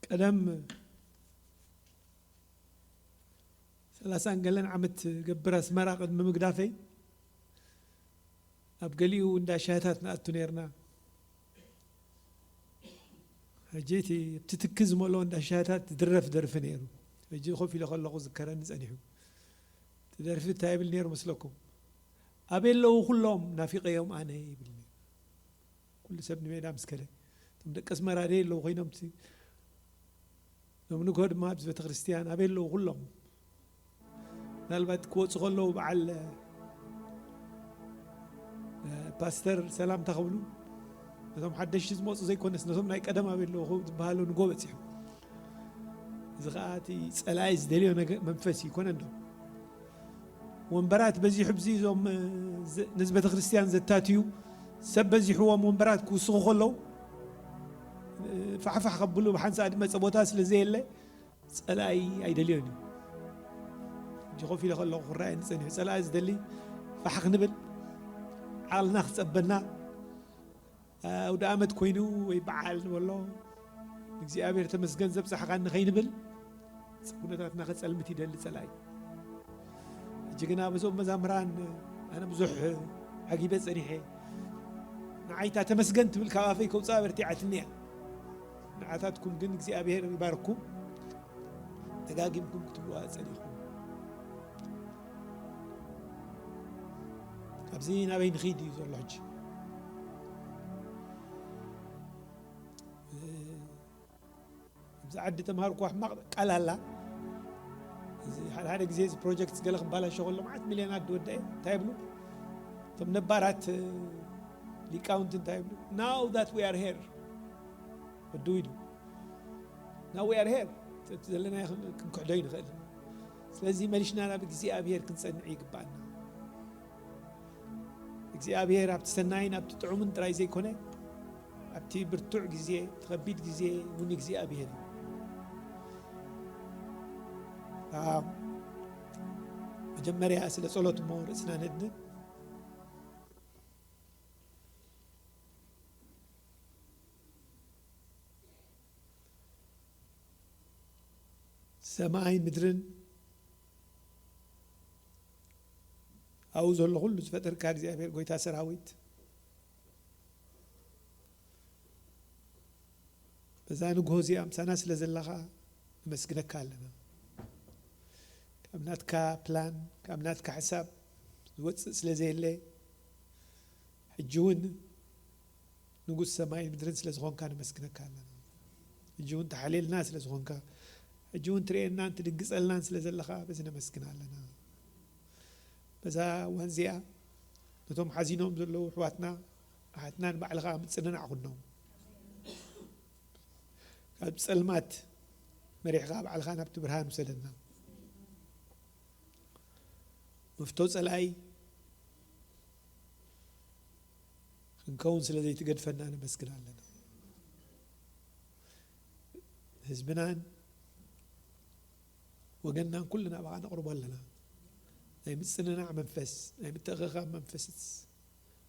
ቀደም ሰላሳን ገለን ዓመት ገብር ኣስመራ ቅድሚ ምግዳፈይ ኣብ ገሊኡ እንዳ ሻህታት ንኣቱ ነርና። ሕጂ እቲ ኣብቲ ትኪ ዝመልኦ እንዳ ሻህታት ዝድረፍ ደርፊ ነይሩ። ሕጂ ኮፍ ኢለ ከለኹ ዝከረኒ ጸኒሑ። እቲ ደርፊ እንታይ ይብል ነይሩ መስለኩም? ኣበይ ኣለዉ ኩሎም ናፊቐዮም ኣነ ይብል ነይሩ። ኩሉ ሰብ ንሜዳ ምስ ከደ እቶም ደቂ ኣስመራ ደይ ኣለዉ ኮይኖም እቲ ሎም ንግሆ ድማ ኣብዚ ቤተ ክርስቲያን ኣበይ ኣለዉ ኩሎም? ምናልባት ክወፁ ከለዉ በዓል ፓስተር ሰላምታ ክብሉ ነቶም ሓደሽቲ ዝመፁ ዘይኮነስ ነቶም ናይ ቀደም ኣበይ ኣለዉ ዝበሃሉ ንጎ በፂሑ። እዚ ከዓ እቲ ፀላኢ ዝደልዮ መንፈስ ይኮነ እንዶ ወንበራት በዚሑ ብዚ እዞም ነዚ ቤተ ክርስቲያን ዘታትዩ ሰብ በዚሕዎም ወንበራት ክውስኹ ከለዉ ፋሕፋሕ ከብሉ ብሓንሳእ ድመፀ ቦታ ስለ ዘየለ ፀላኢ ኣይደልዮን እዩ። እጂ ኮፍ ኢለ ከለኹ ክረኣየኒ ፀኒሑ። ፀላኢ ዝደሊ ፋሕ ክንብል ዓልና ክፀበና ኣውደ ኣመት ኮይኑ ወይ በዓል ንበሎ እግዚኣብሔር ተመስገን ዘብፃሕካ ንኸይንብል ኩነታትና ከፀልምት ይደሊ ፀላኢ። ሕጂ ግና በዞም መዛምራን ኣነ ብዙሕ ዓጊበ ፀኒሐ። ንዓይታ ተመስገን ትብል ካብ ኣፈይ ከውፅኣ በርቲዓትኒ እያ። ንዓታትኩም ግን እግዚኣብሔር ይባርኩም። ደጋጊምኩም ክትብልዋ ጸኒኹም። ኣብዚ ናበይ ንኺድ እዩ ዘሎ ሕጂ? ኣብዚ ዓዲ ተምሃርኩዋ ሕማቕ ቃል ኣላ። እዚ ሓደ ሓደ ግዜ እዚ ፕሮጀክት ገለ ክባላሾ ከሎ መዓት ሚልዮናት ዝወደአ እንታይ ይብሉ? እቶም ነባራት ሊቃውንቲ እንታይ ይብሉ? Now that we are here ወድው ኢሉ ናው ያር ሄር እቲ ዘለናዮ ክንክሕዶ ይንኽእል። ስለዚ መሊሽና ናብ እግዚኣብሔር ክንጸንዕ ይግባኣና። እግዚኣብሔር ኣብቲ ሰናይን ኣብቲ ጥዑምን ጥራይ ዘይኮነ ኣብቲ ብርቱዕ ግዜ እቲ ከቢድ ግዜ እውን እግዚኣብሔር እዩ። መጀመርያ ስለ ጸሎት እሞ ርእስና ነድን። ሰማይ ምድርን ኣብኡ ዘሎ ኩሉ ዝፈጠርካ እግዚኣብሔር ጎይታ ሰራዊት በዛ ንግሆ እዚኣ ምሳና ስለ ዘለኻ ነመስግነካ ኣለና። ካብ ናትካ ፕላን ካብ ናትካ ሕሳብ ዝወፅእ ስለ ዘየለ ሕጂ እውን ንጉስ ሰማይን ምድርን ስለ ዝኾንካ ነመስግነካ ኣለና። ሕጂ እውን ተሓልየልና ስለ ዝኾንካ ሕጂ እውን ትርእየናን ትድግጸልናን ስለ ዘለኻ በዚ ነመስግን ኣለና። በዛ እዋን እዚኣ ነቶም ሓዚኖም ዘለዉ ኣሕዋትና ኣሓትናን ባዕልኻ ምጽንናዕ ኩኖም ካብ ጸልማት መሪሕኻ ባዕልኻ ናብቲ ብርሃን ውሰደና። መፍቶ ጸላኢ ክንከውን ስለ ዘይትገድፈና ነመስግን ኣለና። ህዝብናን ወገንናን ኩልና ባኻ ነቕርቦ ኣለና። ናይ ምጽንናዕ መንፈስ ናይ ምትእኽኻብ መንፈስ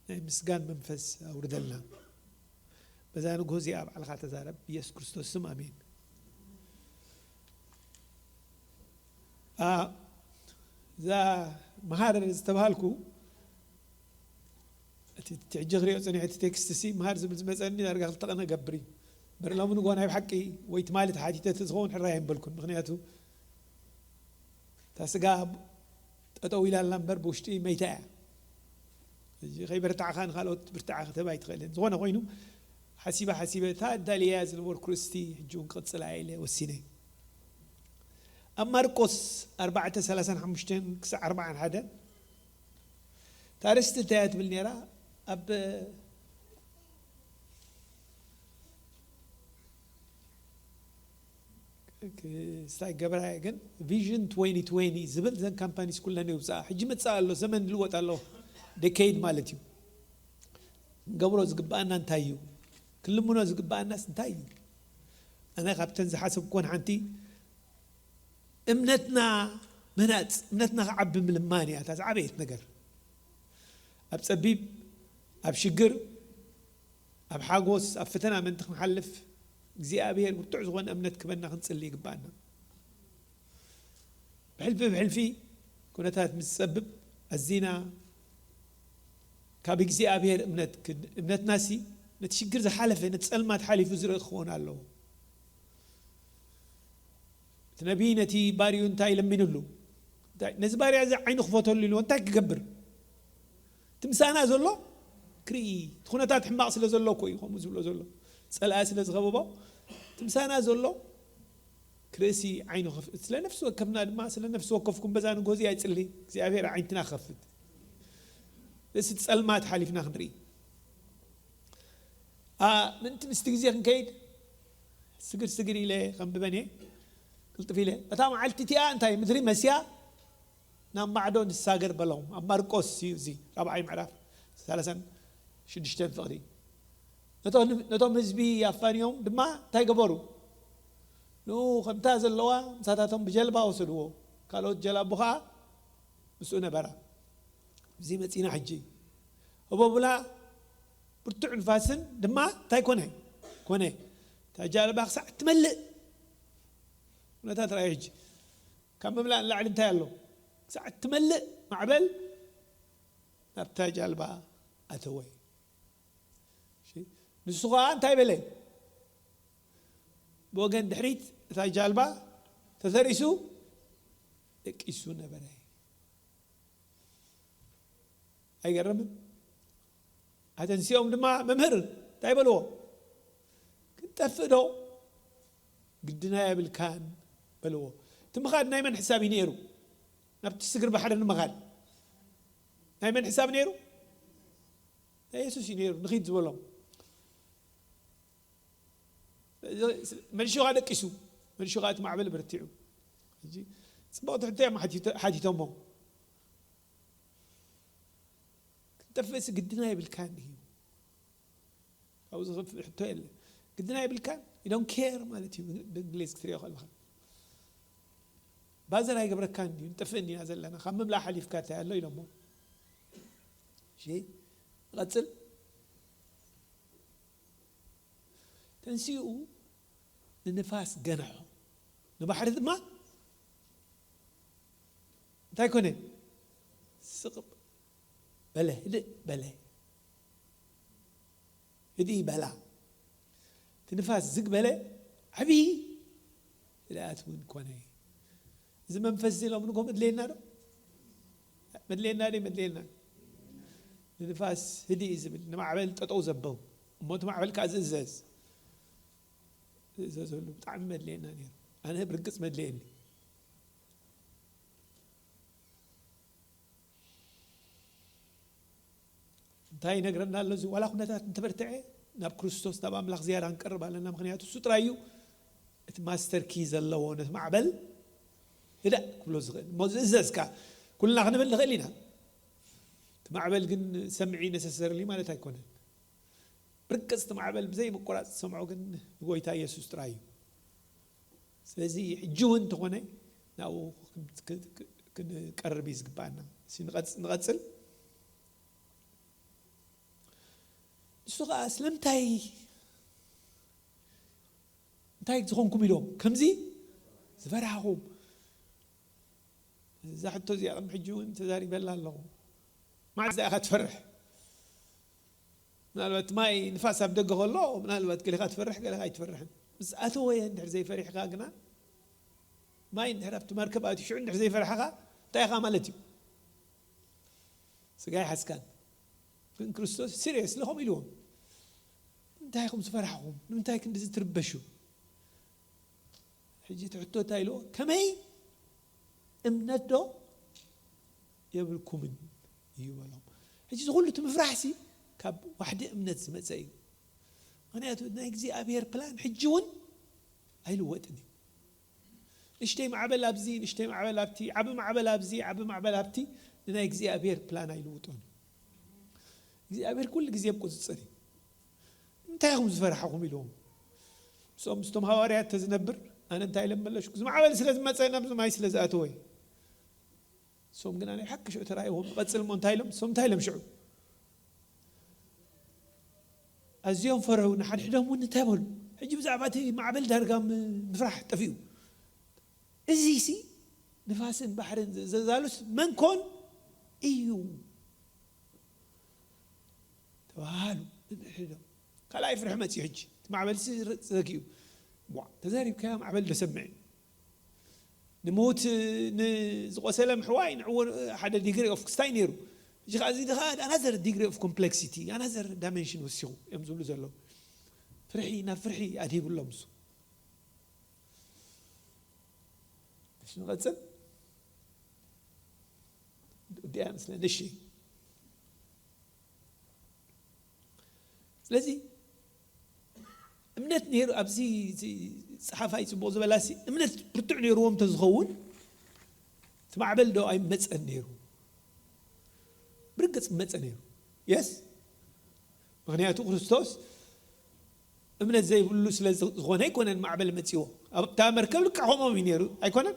ናይ ምስጋን መንፈስ ኣውርደልና። በዛ ንግሆ እዚኣ ባዕልኻ ተዛረብ ብየሱስ ክርስቶስ ስም ኣሜን። እዛ መሃር ዝተባሃልኩ እቲ ሕጂ ክሪኦ ፀኒሐ እቲ ቴክስት ሲ መሃር ዝብል ዝመፀኒ ዳርጋ ክልተ ቀነ ገብር እዩ። በር ሎሚ ንጎ ናይ ብሓቂ ወይ ትማሊ ተሓቲተ ዝኸውን ሕራይ ኣይምበልኩን ምክንያቱ እታ ስጋ ጠጠው ኢላ ኣላ እምበር ብውሽጢ መይታ እያ። ከይበርታዕካ ንካልኦት ብርታዓ ክትህብ ኣይትኽእልን። ዝኾነ ኮይኑ ሓሲበ ሓሲበ እታ ኣዳልያ ዝነበርኩ ርእስቲ ሕጂ እውን ክቕፅላ ኢለ ወሲነ። ኣብ ማርቆስ ኣርባዕተ ሰላሳን ሓሙሽተን ክሳዕ ኣርባዓን ሓደ እታ ርእስቲ እንታይ እያ ትብል ነይራ? ኣብ ስታይ ገበራየ ግን ቪዥን ትወንቲ ትወንቲ ዝብል ዘን ካምፓኒስ ኩለን የውፅኣ። ሕጂ መፅኣ ኣሎ፣ ዘመን ልወጥ ኣሎ፣ ዴኬይድ ማለት እዩ። ክንገብሮ ዝግባኣና እንታይ እዩ? ክንልምኖ ዝግባኣናስ እንታይ እዩ? ኣነ ካብተን ዝሓሰብኩወን ሓንቲ እምነትና ምህናፅ፣ እምነትና ክዓቢ ምልማን እያ እታ ዝዓበየት ነገር። ኣብ ፀቢብ ኣብ ሽግር ኣብ ሓጎስ ኣብ ፈተና ምእንቲ ክንሓልፍ እግዚኣብሔር ብርቱዕ ዝኾነ እምነት ክበና ክንጽሊ ይግባኣና። ብሕልፊ ብሕልፊ ኩነታት ምስ ዝጸብብ ኣዚና ካብ እግዚኣብሔር እምነት ክን- እምነትናሲ ነቲ ሽግር ዝሓለፈ ነቲ ጸልማት ሓሊፉ ዝርኢ ክኸውን ኣለዎ። እቲ ነቢይ ነቲ ባርዩ እንታይ ለሚኑሉ? እንታይ- ነዚ ባርያ እዚ ዓይኑ ክፈተሉ ኢልዎ እንታይ ክገብር? እቲ ምሳና ዘሎ ክርኢ። እቲ ኩነታት ሕማቕ ስለ ዘሎ እኮ እዩ ከምኡ ዝብሎ ዘሎ። ጸላኢ ስለ ዝኸበቦ እቲ ምሳና ዘሎ ክርእሲ ዓይኑ ክፍ- ስለ ነፍሲ ወከፍና ድማ ስለ ነፍሲ ወከፍኩም በዛ ንጎዚ ኣይጽሊ እግዚኣብሔር ዓይንትና ክኸፍት። ርእሲ ጸልማት ሓሊፍና ክንርኢ። ምእንቲ ምስቲ ግዜ ክንከይድ ስግር ስግር ኢለ ከንብበን እየ። ቅልጥፍ ኢለ እታ መዓልቲ እቲኣ እንታይ ምድሪ መስያ ናብ ማዕዶ ንሳገር በሎም። ኣብ ማርቆስ እዩ እዚ ራብዓይ ምዕራፍ ሰላሳን ሽዱሽተን ፍቕዲ። ነቶም ህዝቢ ኣፋንዮም ድማ እንታይ ገበሩ? ንኡ ከምታ ዘለዋ ምሳታቶም ብጀልባ ወሰድዎ። ካልኦት ጀላቡ ኸዓ ምስኡ ነበራ። እዚ መጺና ሕጂ ህቦብላ ብርቱዕ ንፋስን ድማ እንታይ ኮነ? ኮነ። እታ ጃልባ ክሳዕ እትመልእ ኩነታት ርኣዩ። ሕጂ ካብ ምምላእ ንላዕሊ እንታይ ኣሎ? ክሳዕ እትመልእ ማዕበል ናብታ ጃልባ ኣተወ። ንሱ ኸዓ እንታይ በለ? ብወገን ድሕሪት እታ ጃልባ ተተሪሱ ደቂሱ ነበረ። ኣይገርምን? ኣተንሲኦም ድማ መምህር እንታይ በልዎ? ክንጠፍእ ዶ ግድና የብልካን በልዎ። እቲ ምኻድ ናይ መን ሕሳብ እዩ ነይሩ? ናብቲ ስግር ባሕሪ ንምኻድ ናይ መን ሕሳብ ነይሩ? ናይ የሱስ እዩ ነይሩ። ንኺድ ዝበሎም መልሹ ኸዓ ደቂሱ፣ መልሹ ኸዓ እቲ ማዕበል በርቲዑ። ሕጂ ጽቡቕ ትሕቶ እዮም ሓቲቶ- ሓቲቶሞ። ክንጠፍእሲ ግድና የብልካን እዩ። ካብኡ ዝኸፍእ ሕቶ የለ። ግድና የብልካን you don't care ማለት እዩ። ብእንግሊዝ ክትሪኦ ከለኻ ባዘር ኣይገብረካን እዩ። ንጠፍእ እንዲና ዘለና ካብ ምምላእ ሓሊፍካ እንታይ ኣሎ ኢሎሞ። እሺ፣ ይቐጽል። ተንሲኡ ንንፋስ ገንሖ፣ ንባሕሪ ድማ እንታይ ኮነ? ስቕብ በለ፣ ህድእ በለ። ህድእ በላ። እቲ ንፋስ ዝግ በለ፣ ዓብዪ ህድኣት እውን ኮነ። እዚ መንፈስ እዚ ሎም ንጎ መድለየና ዶ? መድለየና ዶ? መድለየና። ንንፋስ ህድእ እዩ ዝብል፣ ንማዕበል ጠጠው ዘበው። እሞ እቲ ማዕበል ከዓ ዝእዘዝ። ዝእዘዘሉ ብጣዕሚ መድለየና ነይሩ። ኣነ ብርግጽ መድለየኒ። እንታይ ይነግረና ኣሎ? እዚ ዋላ ኩነታት እንተበርትዐ ናብ ክርስቶስ ናብ ኣምላኽ ዝያዳ ክንቀርብ ኣለና። ምኽንያቱ እሱ ጥራይ እዩ እቲ ማስተር ኪ ዘለዎ ነቲ ማዕበል ህዳእ ክብሎ ዝኽእል እሞ ዝእዘዝካ ኩልና ክንብል ንኽእል ኢና። እቲ ማዕበል ግን ሰምዒ ነሰሰርሊ ማለት ኣይኮነን። ብርቅጽቲ ማዕበል ብዘይ ምቁራጽ ዝሰምዖ ግን ንጎይታ ኢየሱስ ጥራይ እዩ። ስለዚ ሕጂ እውን እንተኾነ ናብኡ ክንቀርብ እዩ ዝግባኣና። ንቐጽል። ንሱ ከዓ ስለምንታይ እንታይ ዝኾንኩም ኢሎም ከምዚ ዝፈራህኹም? እዛ ሕቶ እዚኣ ቅድሚ ሕጂ እውን ተዛሪበላ ኣለኹ። ማዕዝ ኢኻ ትፈርሕ? ምናልባት ማይ ንፋስ ኣብ ደገ ከሎ ምናልባት ገሊኻ ትፈርሕ ገሊኻ ኣይትፈርሕን። ምስ ኣተወየ እንድሕር ዘይፈሪሕካ ግና ማይ እንድሕር ኣብቲ መርከብ ኣትዩ ሽዑ እንድሕር ዘይፈራሕኻ እንታይ ኢኻ ማለት እዩ? ስጋ ይሓዝካን። ግን ክርስቶስ ሲሪየስ ለኹም ኢልዎም። እንታይ ኢኹም ዝፈራሕኹም? ንምንታይ ክንድዚ ትርበሹ? ሕጂ እቲ ሕቶ እንታይ ኢልዎ? ከመይ እምነት ዶ የብልኩምን እዩ በሎም። ሕጂ ዝኩሉ እቲ ምፍራሕሲ ካብ ዋሕዲ እምነት ዝመፀ እዩ። ምክንያቱ ናይ እግዚኣብሔር ፕላን ሕጂ እውን ኣይልወጥን እዩ። ንሽተይ ማዕበል ኣብዚ ንሽተይ ማዕበል ኣብቲ ዓቢ ማዕበል ኣብዚ ዓቢ ማዕበል ኣብቲ ንናይ እግዚኣብሔር ፕላን ኣይልውጦን እዩ። እግዚኣብሔር ኩሉ ግዜ ኣብ ቁፅፅር እዩ። እንታይ ኢኹም ዝፈራሕኹም ኢልዎም። ምስኦም ምስቶም ሃዋርያት ተዝነብር ኣነ እንታይ ኢለ መለሽኩ? እዚ ማዕበል ስለ ዝመፀ ናብዚ ማይ ስለ ዝኣተወ እዩ። እሶም ግና ናይ ሓቂ ሽዑ ተራእይዎም። ቀፅል እሞ እንታይ ኢሎም? እሶም እንታይ ኢሎም ሽዑ? ኣዝዮም ፈርሑ። ንሓድሕዶም እውን እንታይ በሉ? ሕጂ ብዛዕባ እቲ ማዕበል ዳርጋ ም- ምፍራሕ ጠፊኡ። እዚ ሲ ንፋስን ባሕርን ዘ- ዘዛሉስ መን ኮን እዩ? ተባሃሉ። ንሕድሕዶም ካልኣይ ፍርሒ መፅዩ። ሕጂ እቲ ማዕበል ሲ ር- ዘጊኡ። ዋ፣ ተዛሪብካያ ማዕበል ደሰምዕ። ንሙት ንዝቆሰለ ምሕዋይ ንዕዎ ሓደ ዲግሪ ኦፍ ክስታይ ነይሩ። ሕጂ ከዓ እዚ ድኻ ኣናዘር ዲግሪ ኦፍ ኮምፕሌክሲቲ ኣናዘር ዳይሜንሽን ወሲኹ እዮም ዝብሉ ዘለዉ። ፍርሒ ናብ ፍርሒ ኣድሂብሎም እሱ። እሺ፣ ንቐጽል። ወዲኣ መስለኒ። እሺ፣ ስለዚ እምነት ነይሩ። ኣብዚ እዚ ጸሓፋይ ጽቡቕ ዝበላሲ እምነት ብርቱዕ ነይርዎም እንተዝኸውን እቲ ማዕበል ዶ ኣይመጸን ነይሩ? ብርግጽ መጸ ነይሩ። የስ፣ ምክንያቱ ክርስቶስ እምነት ዘይብሉ ስለ ዝኾነ ኣይኮነን ማዕበል መጺዎ። ኣብታ መርከብ ልካ ከምኦም እዩ ነይሩ ኣይኮነን?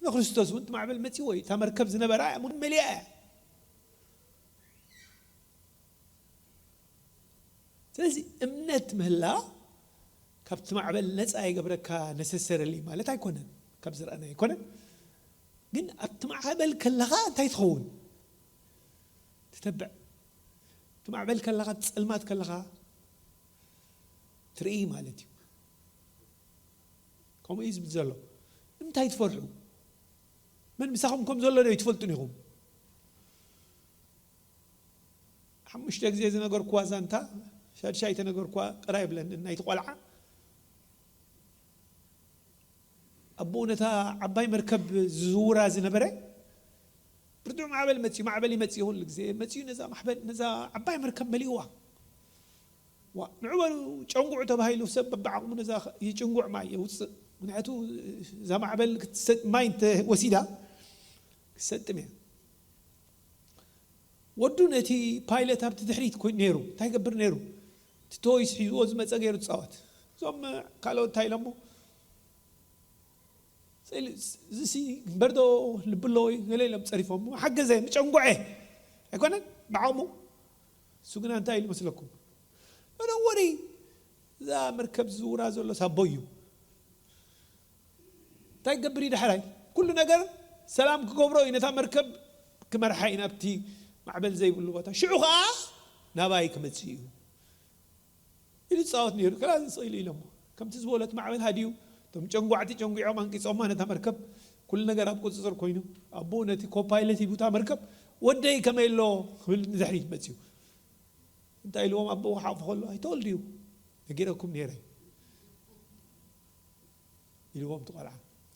ንክርስቶስ እውን እቲ ማዕበል መጺዎ እዩ። እታ መርከብ ዝነበራ እውን መሊኣ እያ። ስለዚ እምነት ምህላ ካብቲ ማዕበል ነፃ ይገብረካ ነሰሰርሊ ማለት ኣይኮነን። ካብ ዝረኣና ኣይኮነን። ግን ኣብቲ ማዕበል ከለኻ እንታይ ትኸውን? ትተብዕ። እቲ ማዕበል ከለኻ፣ ጸልማት ከለኻ ትርኢ ማለት እዩ። ከምኡ እዩ ዝብል ዘሎ። ንምንታይ ትፈርሑ? መን ምሳኹም ከም ዘሎ ዶ ይትፈልጡን ኢኹም? ሓሙሽተ ግዜ ዝነገርኩዋ ዛንታ፣ ሻድሻይ ተነገርኩዋ፣ ቅራ ይብለኒ ናይቲ ቆልዓ። ኣቦኡ ነታ ዓባይ መርከብ ዝዝውራ ዝነበረ ብርቱዕ ማዕበል መፅዩ፣ ማዕበል ይመፅእ ኩሉ ግዜ መፅዩ፣ ነዛ ማዕበል፣ ነዛ ዓባይ መርከብ መሊእዋ። ዋ፣ ንዑ በሉ ጨንጉዑ ተባሂሉ፣ ሰብ በብዓቕሙ ነዛ ይጭንጉዕ፣ ማይ የውፅእ። ምክንያቱ እዛ ማዕበል ክትሰጥ፣ ማይ እንተ ወሲዳ ክትሰጥም እያ። ወዱ ነቲ ፓይለት ኣብቲ ድሕሪት ኮይኑ ነይሩ፣ እንታይ ይገብር ነይሩ? እቲ ቶይስ ሒዝዎ ዝመፀ ገይሩ ትፃወት። እዞም ካልኦት እንታይ ኢሎሞ? ስእሊ፣ እዚ ሲ ግንበርዶ ልቢ ኣለዎ እዩ? ገለ ኢሎም ጸሪፎም። ሓገዘ፣ ምጨንጎዐ ኣይኮነን ብዓቕሙ። እሱ ግና እንታይ ኢሉ መስለኩም? ኖ፣ ኖ ወሪ፣ እዛ መርከብ ዝዝውራ ዘሎ ሳቦ እዩ። እንታይ ክገብር እዩ ዳሕራይ? ኩሉ ነገር ሰላም ክገብሮ እዩ፣ ነታ መርከብ ክመርሓ እዩ ናብቲ ማዕበል ዘይብሉ ቦታ። ሽዑ ኸዓ ናባይ ክመጽእ እዩ ኢሉ ይጻወት ነይሩ። ከላ ስቕ ኢሉ ኢሎሞ። ከምቲ ዝበሎ እቲ ማዕበል ሃዲኡ፣ እቶም ጨንጓዕቲ ጨንጒዖም ኣንቂጾማ ነታ መርከብ። ኩሉ ነገር ኣብ ቁጽጽር ኮይኑ፣ ኣቦኡ ነቲ ኮፓይለት ሂቡ እታ መርከብ፣ "ወደይ ከመይ ኣሎ?" ክብል ንድሕሪት መጽዩ። እንታይ ኢልዎም ኣቦኡ ክሓቑፎ ከሎ፣ "ኣይተወልድዩ፣ ነጊረኩም ነይረ" ኢልዎም እቲ ቆልዓ።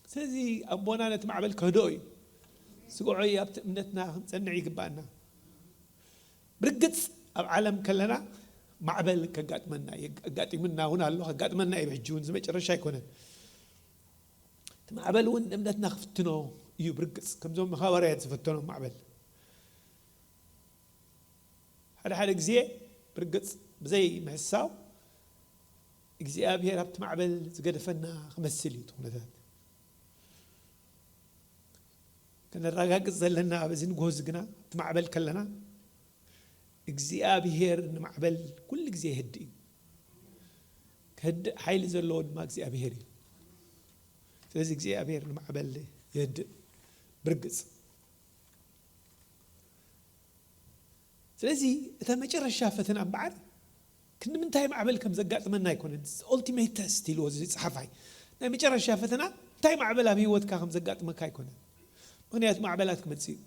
ስለዚ ኣቦና ነቲ ማዕበል ከህድኦ እዩ። ስግዖ እዩ፣ ኣብቲ እምነትና ክንጸንዕ ይግባኣና። ብርግጽ ኣብ ዓለም ከለና ማዕበል ከጋጥመና እዩ። ኣጋጢሙና እውን ኣሎ፣ ከጋጥመና እዩ። ሕጂ እውን እዚ መጨረሻ ኣይኮነን። እቲ ማዕበል እውን እምነትና ክፍትኖ እዩ። ብርግጽ ከምዞም ሃዋርያት ዝፈተኖም ማዕበል ሓደ ሓደ ግዜ ብርግጽ ብዘይ ምሕሳው እግዚኣብሔር ኣብቲ ማዕበል ዝገደፈና ክመስል እዩ። እቲ ኩነታት ከነረጋግጽ ዘለና ኣብዚ ንግሆ እዚ ግና፣ እቲ ማዕበል ከለና እግዚኣብሔር ንማዕበል ኩሉ ግዜ የህድእ እዩ። ከህድእ ሓይሊ ዘለዎ ድማ እግዚኣብሔር እዩ። ስለዚ እግዚኣብሔር ንማዕበል የህድእ ብርግጽ። ስለዚ እታ መጨረሻ ፈተና እምበኣር ክንዲ ምንታይ ማዕበል ከም ዘጋጥመና ኣይኮነን። ኦልቲሜት ተስት ኢልዎ እዚ ጸሓፋይ። ናይ መጨረሻ ፈተና እንታይ ማዕበል ኣብ ህይወትካ ከም ዘጋጥመካ ኣይኮነን። ምኽንያቱ ማዕበላት ክመጽእ እዩ።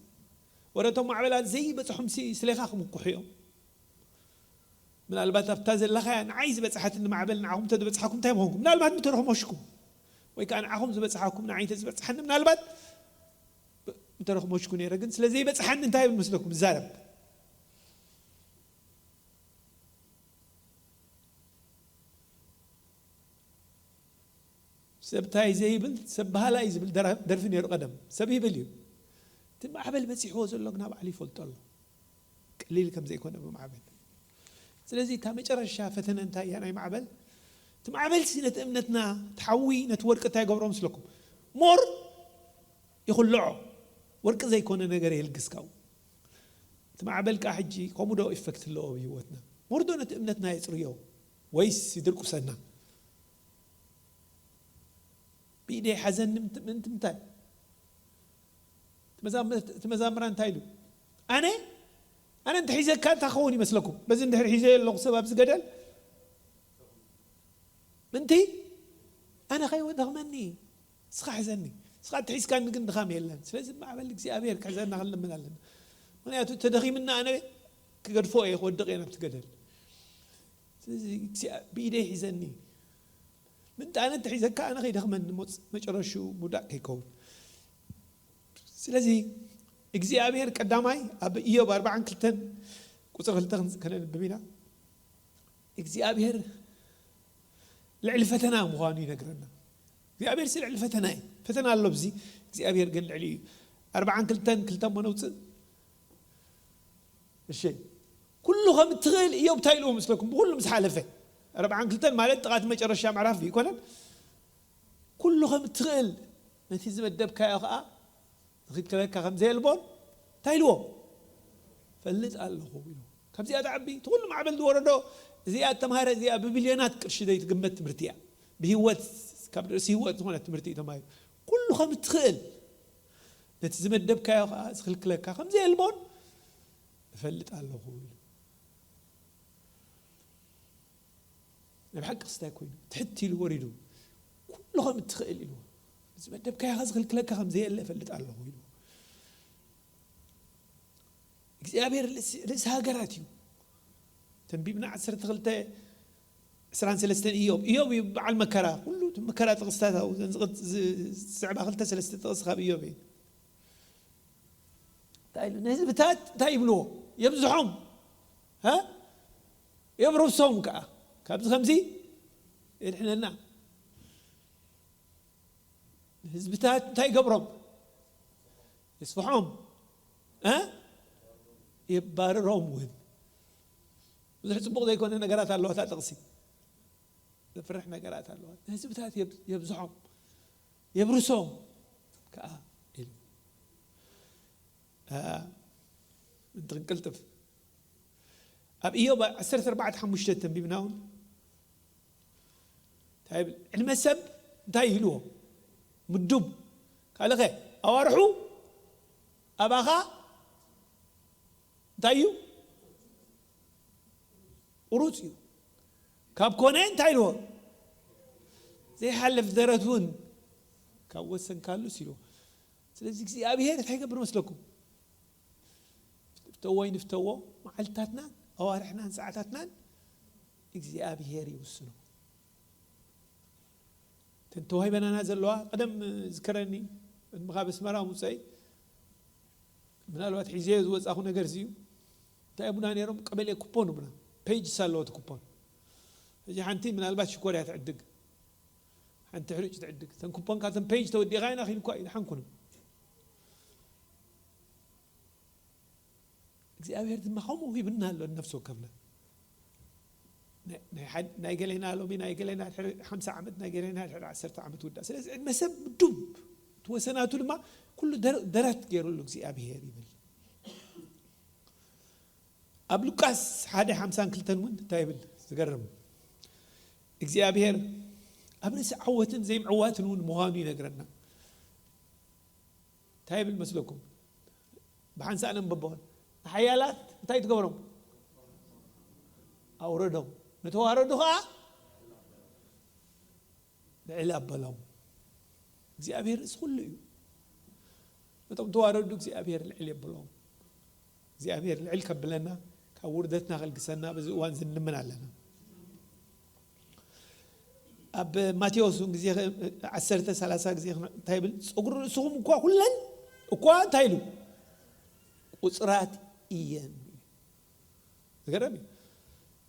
ወረ እቶም ማዕበላት ዘይበጽሑም ሲ ስሌኻ ክምኩሑ እዮም። ምናልባት ኣብታ ዘለኻያ ንዓይ ዝበጽሓትኒ ማዕበል ንዓኹም እንተዝበጽሓኩም እንታይ ምኾንኩም? ምናልባት ምተረኽሞሽኩም። ወይ ከኣ ንዓኹም ዝበጽሓኩም ንዓይ እንተዝበጽሓኒ ምናልባት ምተረኽሞሽኩ ነይረ። ግን ስለ ዘይበጽሓኒ እንታይ ይብል መስለኩም? ይዛረብ። ሰብ እንታይ ዘይብል፣ ሰብ በሃላ እዩ ዝብል ደራ-፣ ደርፊ ነይሩ ቀደም። ሰብ ይብል እዩ። እቲ ማዕበል በጺሕዎ ዘሎ ግና ባዕሉ ይፈልጦ ኣሎ። ቀሊል ከም ዘይኮነ ብማዕበል። ስለዚ እታ መጨረሻ ፈተነ እንታይ እያ ናይ ማዕበል? እቲ ማዕበል ሲ ነቲ እምነትና፣ እቲ ሓዊ ነቲ ወርቂ እንታይ ይገብሮ መስለኩም? ሞር ይኹልዖ። ወርቂ ዘይኮነ ነገር የልግስ ካብኡ። እቲ ማዕበል ከኣ ሕጂ ከምኡ ዶ ኢፈክት ኣለዎ ኣብ ህይወትና? ወርዶ ነቲ እምነትና የጽርዮ ወይስ ይድርቁሰና? ብኢደይ ሓዘኒ ምንት-፣ ምንት-፣ ምንታይ? እቲ መዛምር-፣ እቲ መዛምራ እንታይ ኢሉ? ኣነ፣ ኣነ እንተ ሒዘካ እንታይ ክኸውን ይመስለኩም? በዚ እንድሕር ሒዘ ኣለኹ ሰብ ኣብዚ ገደል፣ ምንቲ ኣነ ከይወደኽመኒ፣ ንስኻ ሕዘኒ። ንስኻ እንተ ሒዝካኒ ግን ድኻም የለን። ስለዚ ማዕበል እግዚኣብሔር ክሕዘና ክንልምን ኣለና። ምኽንያቱ ተደኺምና ኣነ ክገድፎ እየ፣ ክወድቕ እየ ናብቲ ገደል። ስለዚ እግዚኣብ-፣ ብኢደይ ሒዘኒ። ምንጣነ እንተ ሒዘካ ኣነ ከይደኽመኒ፣ ሞጽ-፣ መጨረሽኡ ምውዳቕ ከይከውን። ስለዚ እግዚኣብሔር ቀዳማይ ኣብ ኢዮብ ኣርባዓን ክልተን ቁጽሪ ክልተ ክንስ-፣ ከነንብብ ኢና። እግዚኣብሔር ልዕሊ ፈተና ምዃኑ ይነግረና። እግዚኣብሔር ሲ ልዕሊ ፈተና እዩ። ፈተና ኣሎ ኣብዚ፣ እግዚኣብሔር ግን ልዕሊ እዩ። ኣርባዓን ክልተን ክልተ እሞ ነውፅእ። እሺ፣ ኩሉ ከም እትኽእል እዮብ እንታይ ኢልዎ መስለኩም? ብኩሉ ምስ ሓለፈ፣ ኣርባዓን ክልተን ማለት ጥቓ እቲ መጨረሻ ምዕራፍ ኣይኮነን? ኩሉ ከም እትኽእል ነቲ ዝመደብካዮ ኸዓ ዝኽልክለካ ከም ዘየልቦን እንታይ ኢልዎ? ፈልጥ ኣለኹ ኢሉ። ካብዚኣ ትዓቢ፣ እቲ ኩሉ ማዕበል ዝወረዶ፣ እዚኣ እተምሃረ፣ እዚኣ ብቢልዮናት ቅርሺ ዘይትግመት ትምህርቲ እያ። ብህይወት፣ ካብ ርእሲ ህይወት ዝኾነት ትምህርቲ እዩ ተማሂሩ። ኩሉ ከም እትኽእል ነቲ ዝመደብካዮ ኸዓ ዝኽልክለካ ከም ዘየልቦን እፈልጥ ኣለኹ ኢሉ። ናይ ብሓቂ ክስታይ ኮይኑ ትሕት ኢሉ ወሪዱ፣ ኩሉ ከም እትኽእል ኢሉ። እዚ መደብካዮ ዝኽልክለካ ከም ዘየለ እፈልጥ ኣለኹ ኢሉ። እግዚኣብሔር ርእሲ፣ ርእሲ ሃገራት እዩ። ተንቢብና ዓሰርተ ክልተ ዕስራን ሰለስተን ኢዮብ። ኢዮብ እዩ በዓል መከራ። ኩሉ እቲ መከራ ጥቕስታት ኣብኡ፣ እዘን ዝቕጽ-፣ ዝ-፣ ዝስዕባ ክልተ ሰለስተ ጥቕሲ ካብ ኢዮብ እዩ። እንታይ ኢሉ? ንህዝብታት እንታይ ይብልዎ? የብዝሖም። ሃ? የብርሶም ከኣ። ካብዚ ከምዚ የድሕነና። ንህዝብታት እንታይ ይገብሮም? የስፍሖም። እ? የባርሮም እውን። ብዙሕ ጽቡቕ ዘይኮነ ነገራት ኣለዋ እታ ጥቕሲ። ዘፍርሕ ነገራት ኣለዋ። ንህዝብታት የብ-፣ የብዝሖም። የብርሶም ከኣ ኢሉ። አ፣ ምእንቲ ክንቅልጥፍ። ኣብ ኢዮብ ዓሰርተ ኣርባዕተ ሓሙሽተ ተንቢብና እውን እንታይ ይብል? ዕድመ ሰብ እንታይ ይህልዎ? ምዱብ። ካልኸ? ኣዋርሑ ኣባኻ እንታይ እዩ? ቁሩጽ እዩ። ካብ ኮነ እንታይ ኢልዎ? ዘይሓልፍ ደረት እውን ካብ ወሰንካሉስ ኢልዎ። ስለዚ እግዚኣብሔር እንታይ ይገብር መስለኩም? ፍተዎ ይንፍተዎ፣ መዓልትታትናን ኣዋርሕናን ሰዓታትናን እግዚኣብሔር ይውስኖ። እተን ተዋሂበናና ዘለዋ፣ ቀደም ዝከረኒ፣ ቅድሚ ካብ ኣስመራ ምውፀይ፣ ምናልባት ሒዘዮ ዝወፃኹ ነገር እዚ እዩ። እንታይ እሙና ነይሮም? ቀበሌ ኩፖን እሙና። ፔጅስ ኣለዎ እቲ ኩፖን። ሕጂ ሓንቲ ምናልባት ሽኮር እያ ትዕድግ። ሓንቲ ሕሩጭ ትዕድግ። እተን ኩፖን ካብተን ፔጅ ተወዲኻ ኢና ኺልኳ እዩ፣ ሓንኩኑ። እግዚኣብሔር ድማ ከምኡ ሂብና ኣሎ፣ ነፍሲ ወከፍና። ናይ፣ ናይ ሓድ-፣ ናይ ገሌና ሎሚ፣ ናይ ገሌና ድሕሪ ሓምሳ ዓመት፣ ናይ ገሌና ድሕሪ ዓሰርተ ዓመት ውዳእ። ስለዚ ዕድመ ሰብ ምዱብ፣ እቲ ወሰናቱ ድማ ኩሉ ደረ-፣ ደረት ገይሩሉ እግዚኣብሔር ይብል። ኣብ ሉቃስ ሓደ ሓምሳን ክልተን እውን እንታይ ይብል? ዝገርም። እግዚኣብሔር ኣብ ርእሲ ዓወትን ዘይምዕዋትን እውን ምዃኑ ይነግረና። እንታይ ይብል መስለኩም? ብሓንሳእ ነንብቦ። ንሓያላት እንታይ ትገብሮም? ኣውረዶም። ንተዋረዱ ኸዓ ልዕል ኣበሎም። እግዚኣብሔር ርእሲ ኩሉ እዩ። ነቶም ተዋረዱ እግዚኣብሔር ልዕል የብሎም። እግዚኣብሔር ልዕል ከብለና፣ ካብ ውርደትና ከልግሰና በዚ እዋን ዝንምን ኣለና። ኣብ ማቴዎስ እውን ግዜ ኸ-፣ ዓሰርተ ሰላሳ ግዜ ኸ-፣ እንታይ ይብል? ጸጉሪ ርእስኹም እኳ ኩለን እኳ እንታይ ኢሉ? ቁጽራት እየን። ዝገርም እዩ።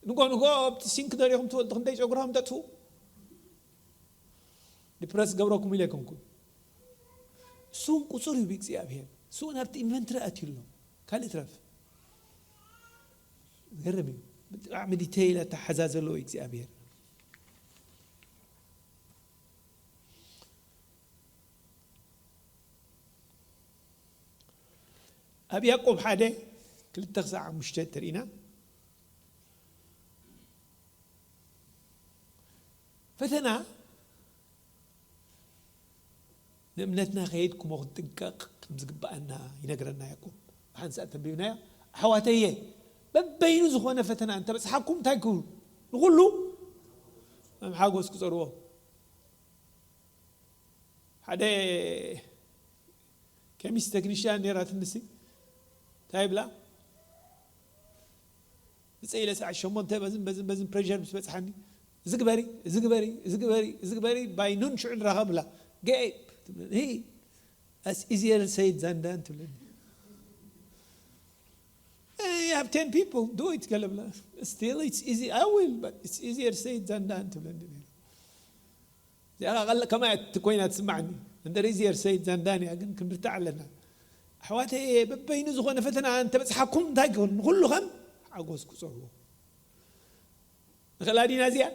ንጎ ንጎ ኣብቲ ሲንክ ደሪኹም ትፈልጡ ክንደይ ጨጉርኹም ተጥፍኡ? ዲፕረስ ገብረኩም ኢለ ኣይኮንኩን። እሱ እውን ቁጹር እዩ ብእግዚኣብሔር። እሱ እውን ኣብቲ ኢንቨንትሪ ኣትዩ ኣሎ። ካልእ ትረፍ። ዝገርም እዩ። ብጣዕሚ ዲቴይል ኣተሓዛ ዘለዎ እዩ እግዚኣብሔር። ኣብ ያዕቆብ ሓደ ክልተ ክሳዕ ሓሙሽተ እንተሪኢና፣ ፈተና ንእምነትና ከየድክሞ ክንጥንቀቕ ከም ዝግብኣና ይነግረና ያዕቆብ። ብሓንሳእ ተንቢብናዮ። ኣሕዋተየ፣ በበይኑ ዝኾነ ፈተና እንተበጽሓኩም እንታይ ክብሉ? ንኹሉ ከም ሓጎስ ክጸርዎ። ሓደ ኬሚስት ቴክኒሽያን ነይራትንሲ እንታይ ይብላ? ብፀይ ኢለ ሰዓት ሸሞንተ በዝን በዝን በዝን ፕሬሸር ምስ በፅሓኒ፣ እዚ ግበሪ፣ እዚ ግበሪ፣ እዚ ግበሪ፣ እዚ ግበሪ፣ ባይ ኑን ሽዑ ንራኸብ ብላ። ገ- ትብለኒ፣ "Hey, that's easier said than done," ትብለኒ። "You have ten people, do it," ገለ ብላ። "Still, it's easy, I will, but it's easier said than done," ትብለኒ ነይራ። እዚኣ ቃል ከማይ እቲ ኮይና ትስማዕኒ። እንደ easier said than done እያ፣ ግን ክንብርታዕ ኣለና። ኣሕዋተይ፣ በበይኑ ዝኾነ ፈተና እንተበጽሓኩም እንታይ ክብል? ንኹሉ ከም ሓጎስ ቁጸርዎ። ንኽእላ ዲና እዚኣ?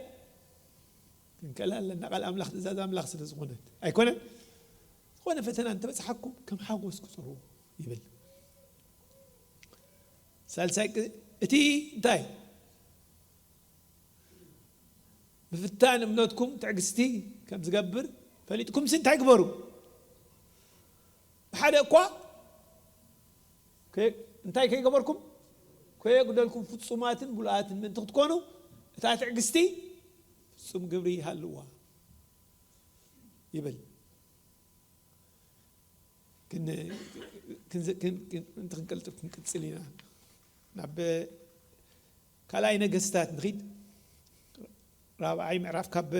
ክንክእላ ኣለና። ቃል ኣምላኽ፣ ትእዛዝ ኣምላኽ ስለ ዝኾነት። ኣይኮነን? ዝኾነ ፈተና እንተበጽሓኩም ከም ሓጎስ ቁጸርዎ ይብል። ሳልሳይ ቅ-፣ እቲ እንታይ? ምፍታን እምነትኩም ትዕግስቲ ከም ዝገብር ፈሊጥኩምሲ እንታይ ግበሩ? ብሓደ እኳ ከ-፣ እንታይ ከይገበርኩም? ከየጉደልኩም ፍጹማትን ምሉኣትን ምእንቲ ክትኮኑ፣ እታ ትዕግስቲ ፍጹም ግብሪ ይሃልዋ ይብል። ክን-፣ ክንዝ-፣ ክን-፣ ክን-፣ እንተ ክንቀልጥፍ ክንቅጽል ኢና። ናብ ካልኣይ ነገስታት ንኺድ። ራብዓይ ምዕራፍ ካብ፣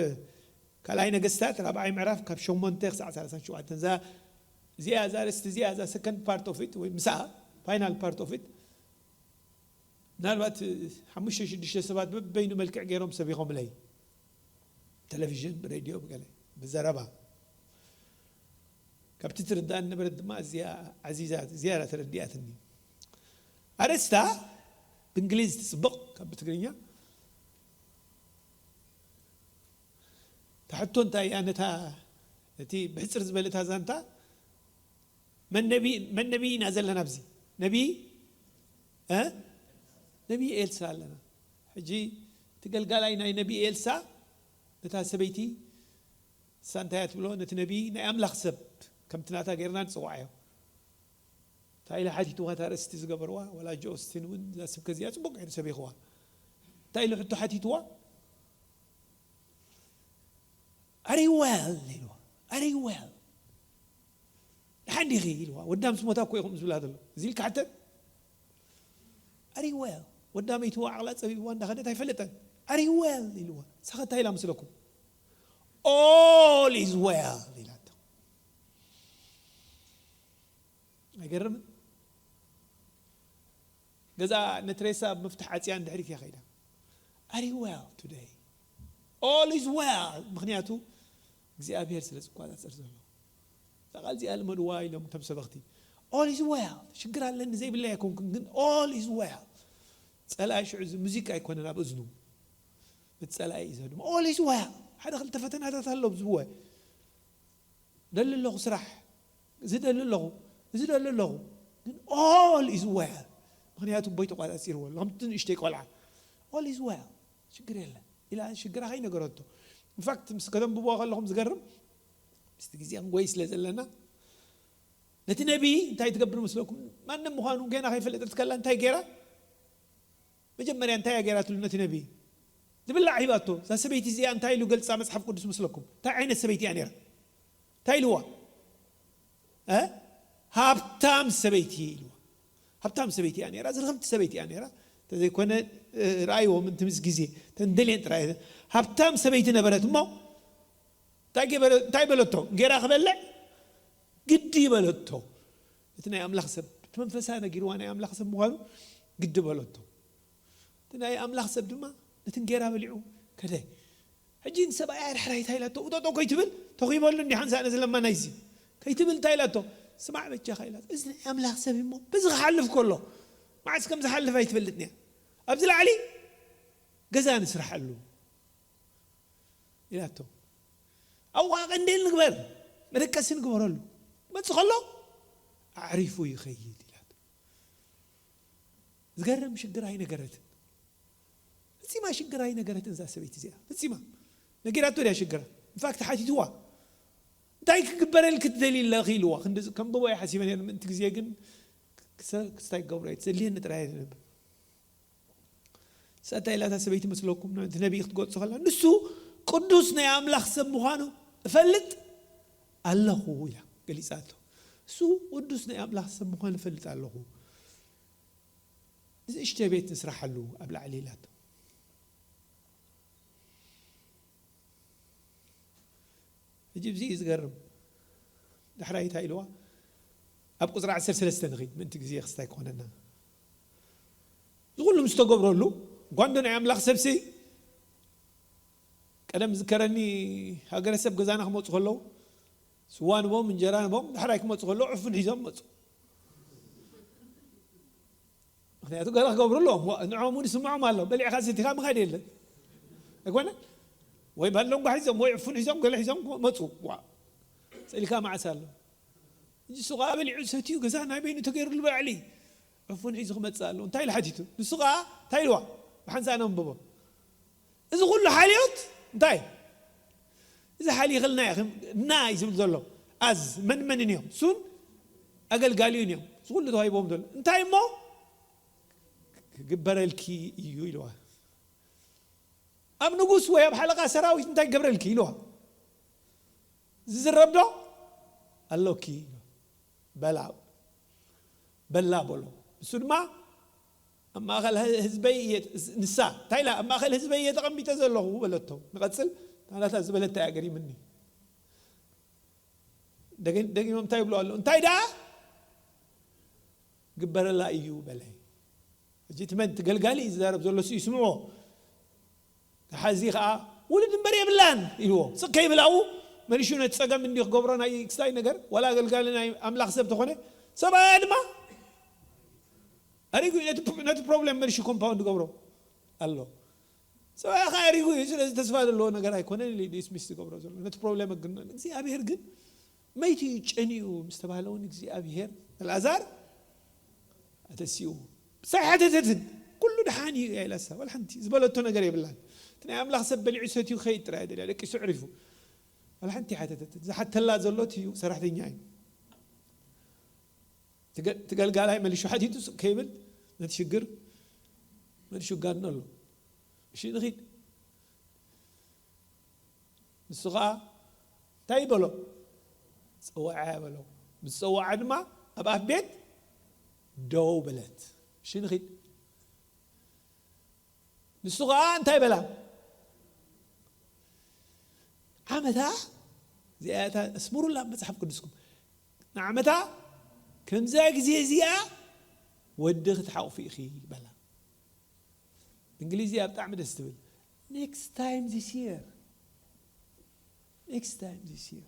ካልኣይ ነገስታት ራብዓይ ምዕራፍ ካብ ሸሞንተ ክሳዕ ሰላሳን ሸውዓተን። እዛ፣ እዚኣ፣ እዛ ኣርእስቲ እዚኣ፣ እዛ ሰከንድ ፓርት ኦፍ ኢት ወይ ምስኣ፣ ፋይናል ፓርት ኦፍ ኢት፣ ምናልባት ሓሙሽተ ሽዱሽተ ሰባት በበይኑ መልክዕ ገይሮም ሰቢኾምለይ። ቴሌቪዥን፣ ብሬድዮ፣ ብገለ፣ ብዘረባ። ካብቲ ትርዳእ ነበረት ድማ እዚኣ ዓዚዛ፣ ዝያዳ ተረዲኣትኒ። ኣርእስታ ብእንግሊዝ ትጽብቕ ካብ ብትግርኛ። እታ ሕቶ እንታይ እያ? ነታ፣ እቲ ብሕጽር ዝበለ እታ ዛንታ፣ መን ነቢ-፣ መን ነቢይ ኢና ዘለና ኣብዚ? ነቢይ፣ እ? ነቢይ ኤልሳ ኣለና። ሕጂ እቲ ገልጋላይ ናይ ነቢይ ኤልሳ ነታ ሰበይቲ፣ እሳ እንታይ እያ ትብሎ? ነቲ ነቢይ ናይ ኣምላኽ ሰብ ከምቲ ናታ ጌርና ንጽውዓዮ። እንታይ ኢላ ሓቲትዋ? እታ ኣርእስቲ ዝገበርዋ፣ ወላ ጆ ኦስቲን እውን እዛ ስብከ እዚኣ ጽቡቕ ገይሩ ሰቢኽዋ። እንታይ ኢሉ ሕቶ ሓቲትዋ? "Are you well?" ኢልዋ። "Are you well? ደሓን ዲኺ?" ኢልዋ። ወዳ ምስ ሞታ እኮ ኢኹም ዝብላ ዘሎ። እዚ ኢልካ ሕተት። "Are you well?" ወዳ መይትዋ፣ ዓቕላ ጸቢብዋ እንዳኸደት ኣይፈለጠን። "Are you well?" ኢልዋ። ንሳኸ እንታይ ኢላ መስለኩም? "All is well" ኢላቶ። ኣይገርምን? ገዛ ነቲ ሬሳ ብምፍታሕ ዓጽያ ንድሕሪት እያ ከይዳ። "Are you well today?" "All is well." ምኽንያቱ እግዚኣብሔር ስለ ዝቆጻጸር ዘሎ። እዛ ቃል እዚኣ ልመድዋ ኢሎም እቶም ሰበኽቲ። "All is well." ሽግር ኣለኒ ዘይብለይ ኣይኮንኩን፣ ግን "All is well." ጸላኢ ሽዑ እዚ ሙዚቃ ኣይኮነን ኣብ እዝኑ። እቲ ጸላኢ እዩ ዘድሞ። "All is well." ሓደ ክልተ ፈተናታት ኣሎ ዝብወ። ደሊ ኣለኹ ስራሕ፣ እዚ ደሊ ኣለኹ፣ እዚ ደሊ ኣለኹ። ግን "All is well." ምኽንያቱ ቦይ ተቋጻጺርዎ ኣሎ። ከምቲ ንእሽተይ ቆልዓ፣ "All is well." ሽግር የለን። ኢላ ሽግራ ከይነገረቶ። ኢንፋክት ምስ ከተንብብዎ ከለኹም ዝገርም፣ ምስቲ ግዜ ክንጎይ ስለ ዘለና፣ ነቲ ነቢ እንታይ ትገብር መስለኩም? ማንም ምዃኑ ገና ከይፈለጠት ከላ እንታይ ገይራ? መጀመርያ እንታይ እያ ገይራትሉ ነቲ ነቢ? ዝብላዕ ሂባቶ። እዛ ሰበይቲ እዚኣ እንታይ ኢሉ ገልጻ መጽሓፍ ቅዱስ መስለኩም? እንታይ ዓይነት ሰበይቲ እያ ነይራ? እንታይ ኢልዋ? እ? ሃብታም ሰበይቲ ኢልዋ። ሃብታም ሰበይቲ እያ ነይራ፣ ዝርኽብቲ ሰበይቲ እያ ነይራ። እንተዘይኮነ፣ እ፣ ረኣይዎ ምንቲ ምስ ግዜ ተንደልየን ጥራይ። ሃብታም ሰበይቲ ነበረት እሞ እንታይ ገበረ-፣ እንታይ በለቶ? እንጌራ ክበልዕ ግዲ በለቶ። እቲ ናይ ኣምላኽ ሰብ፣ እቲ መንፈሳ ነጊርዋ ናይ ኣምላኽ ሰብ ምዃኑ ግዲ በለቶ። እቲ ናይ ኣምላኽ ሰብ ድማ ነቲ እንጌራ በሊዑ ከደ። ሕጂ ንሰብኣያ ዳሕራይ እንታይ ኢላቶ? ውጠጦ ከይትብል፣ ተኺበሉ እንዲ ሓንሳእ ነዚ ለማናይ እዚ። ከይትብል እንታይ ኢላቶ? ስማዕ በጃኻ ኢላቶ። እዚ ናይ ኣምላኽ ሰብ እሞ በዚ ክሓልፍ ከሎ፣ መዓስ ከም ዝሓልፍ ኣይትፈልጥን እያ። ኣብዚ ላዕሊ ገዛ ንስርሓሉ ኢላቶ። ኣብኡ ኸዓ ቀንዴል ንግበር፣ መደቀሲ ንግበረሉ። ክመጽእ ከሎ ኣዕሪፉ ይኸይድ ኢላቶ። ዝገርም ሽግር ኣይነገረትን። ፈጺማ ሽግር ኣይነገረትን እዛ ሰበይቲ እዚኣ። ፈጺማ። ነጊራቶ ድያ ሽግራ? ኢንፋክት ሓቲትዋ፣ እንታይ ክግበረልኪ ትደሊ ኣለኺ ኢልዋ። ክንዲ ከንብቦ እየ ሓሲበ ነይረ፣ ምእንቲ ግዜ ግን ክሰ- ክስታይ ክገብሮ እየ፣ ትዘልየኒ ጥራይ እየ ዝነብር። ሰታ ኢላታ ሰበይቲ መስለኩም፣ ነቲ ነቢይ ክትገጹ ከላ፣ ንሱ ቅዱስ ናይ ኣምላኽ ሰብ ምዃኑ እፈልጥ ኣለኹ ኢላ ገሊጻቶ። እሱ ቅዱስ ናይ ኣምላኽ ሰብ ምዃኑ እፈልጥ ኣለኹ። እዚ እሽተ ቤት ንስራሓሉ ኣብ ላዕሊ ኢላቶ። ሕጂ እዚ እዩ ዝገርም። ዳሕራይ እንታይ ኢልዋ? ኣብ ቁፅሪ ዓሰርተ ሰለስተ ንኺድ፣ ምእንቲ ግዜ ክስታይ ክኾነና። እዚ ኩሉ ምስ ተገብረሉ፣ ጓንዶ ናይ ኣምላኽ ሰብሲ፣ ቀደም ዝከረኒ፣ ሃገረ ሰብ ገዛና ክመፁ ከለዉ፣ ስዋ ንቦም፣ እንጀራ ንቦም፣ ዳሕራይ ክመፁ ከለዉ፣ ዕፉን ሒዞም መፁ። ምክንያቱ ገለ ክገብሩ ኣለዎም። ዋ፣ ንዖም እውን ይስምዖም ኣሎ። በሊዕካ ሰቲኻ ምኻድ የለን። ኣይኮነን? ወይ ባሎንጓ ሒዞም፣ ወይ ዕፉን ሒዞም፣ ገለ ሒዞም መፁ። ዋ፣ ስእልካ መዓስ ኣሎ? እዚ ሱቓ በሊዑ ሰትዩ፣ ገዛ ናይ በይኑ ተገይሩሉ ባዕሊ ዕፉን ሒዙ ክመፅእ ኣሎ። እንታይ ኢሉ ሓቲቱ? ንሱ ኸዓ እንታይ ኢልዋ? ብሓንሳእ ነንብቦ። እዚ ኩሉ ሓልዮት እንታይ? እዚ ሓሊኽልና ኢኹም እና እዩ ዝብል ዘሎ። ኣዝ መን መንን እዮም? እሱን ኣገልጋሊውን እዮም። እዚ ኩሉ ተዋሂቦም ዘሎ። እንታይ እሞ? ክግበረልኪ እዩ ኢልዋ። ኣብ ንጉስ ወይ ኣብ ሓለቓ ሰራዊት እንታይ ክገብረልኪ ኢልዋ? ዝዝረብ ዶ? ኣሎኪ ኢልዋ። በላ፣ በላ በሎ። እሱ ድማ ኣብ ማእኸል ህዝበይ እየ፣ ንሳ እንታይ ኢላ? ኣብ ማእኸል ህዝበይ እየ ተቐሚጠ ዘለኹ በለቶ። ንቐጽል፣ ናታ ዝበለታ እያ ገሪምኒ። ደጊ- ደጊሞም እንታይ ይብሉ ኣለዉ? እንታይ ደኣ ግበረላ እዩ በለ። ሕጂ እቲ መን፣ እቲ ገልጋሊ እዩ ዝዛረብ ዘሎ፣ እሱ ይስምዖ። ተሓዚ ኸዓ ውሉድ እምበር የብላን ኢልዎ። ስቕ ከይብል ኣብኡ መሊሹ ነቲ ጸገም እንዲ ክገብሮ ናይ ክስታይ ነገር፣ ዋላ ኣገልጋሊ ናይ ኣምላኽ ሰብ ተኾነ፣ ሰብኣያ ድማ ኣሪጉ እዩ ነቲ ፕ-፣ ነቲ ፕሮብሌም መሊሹ ኮምፓውንድ ገብሮ ኣሎ። ሰብኣያ ኸዓ ኣሪጉ እዩ፣ ስለዚ ተስፋ ዘለዎ ነገር ኣይኮነን ኢሉ ዲስሚስ ዝገብሮ ዘሎ። ነቲ ፕሮብሌም ግን እግዚኣብሔር ግን መይቲ እዩ ጨኒኡ ምስ ተባህለ እውን እግዚኣብሔር ኣልኣዛር ኣተሲኡ። ሳይ ሓተተትን፣ ኩሉ ደሓን እዩ እያ ኢላ እሳ፣ ዋላ ሓንቲ ዝበለቶ ነገር የብላን። እቲ ናይ ኣምላኽ ሰብ በሊዑ ሰትዩ ክኸይድ ጥራይ እያ ደልያ፣ ደቂሱ ዕሪፉ። ዋላ ሓንቲ ሓተተትን። ዝሓተላ ዘሎ እቲ ሰራሕተኛ እዩ። ትገ-፣ ትገልጋላይ መሊሹ ሓቲቱ ስቕ ከይብል ነቲ ሽግር መሊሹ ጋድኖ ኣሎ። እሺ ንኺድ። ንሱ ኸዓ እንታይ በሎ? ጸዋዓ በሎ። ምስ ጸዋዓ ድማ ኣብ ኣፍ ቤት ደው በለት። እሺ ንኺድ። ንሱ ኸዓ እንታይ በላ? ዓመታ እዚኣ እታ፣ ኣስምሩላ ኣብ መጽሓፍ ቅዱስኩም። ንዓመታ ከምዛ ግዜ እዚኣ ወዲ ክትሓቑፊ ኢኺ በላ። እንግሊዝ እያ ብጣዕሚ ደስ ትብል። Next time this year. Next time this year.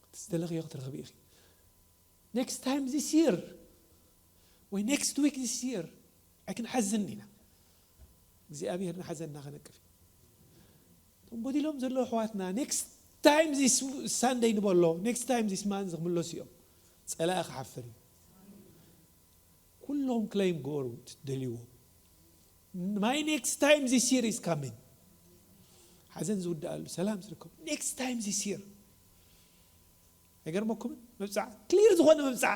እቲ ዝደለኽዮ ክትረኽቢ ኢኺ። Next time this year ወይ next week this year ኣይክንሓዝን ኢና። እግዚኣብሔር ንሓዘንና ከነቅፍ እዩ። እቶም ጎዲሎም ዘለዉ ኣሕዋትና next time this Sunday ንበሎ፣ next time this month ክምለሱ እዮም። ጸላኢ ክሓፍር እዩ። ኩሎም ክለይም ግበሩ ትደልይዎ። My next time this year is coming. ሓዘን ዝውድኣሉ፣ ሰላም ዝርከቡ። Next time this year። ኣይገርመኩምን? መብጽዓ፣ ክሊር ዝኾነ መብጽዓ።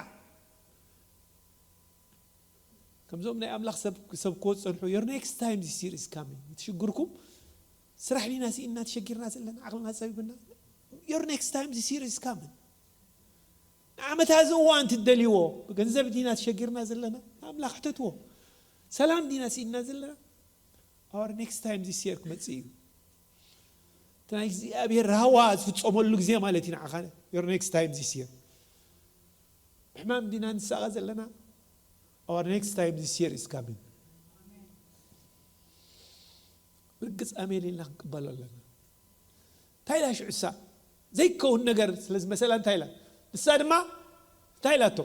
ከምዞም ናይ ኣምላኽ ሰብ፣ ሰብ ክወጽ ጸንሑ። Your next time this year is coming። እቲ ሽግርኩም ስራሕ ዲና ስኢንና ተሸጊርና ዘለና፣ ዓቕልና ጸቢብና። Your next time this year is coming። ንዓመታ እዚ እዋን ትደልይዎ፣ ብገንዘብ ዲና ተሸጊርና ዘለና፣ ንኣምላኽ ሕተትዎ። ሰላም ዲና ስኢንና ዘለና፣ our next time this year ክመጽእ እዩ። እቲ ናይ እግዚኣብሔር ራህዋ ዝፍጸመሉ ግዜ ማለት እዩ ንዓኻ። Your next time this year። ብሕማም ዲና ንሳቐ ዘለና፣ our next time this year is coming። ብርግጽ ኣሜን ኢልና ክንቅበሎ ኣለና። እንታይ ኢላ ሽዑ እሳ? ዘይከውን ነገር ስለ ዝመሰላ እንታይ ኢላ? ንሳ ድማ እንታይ ኢላቶ?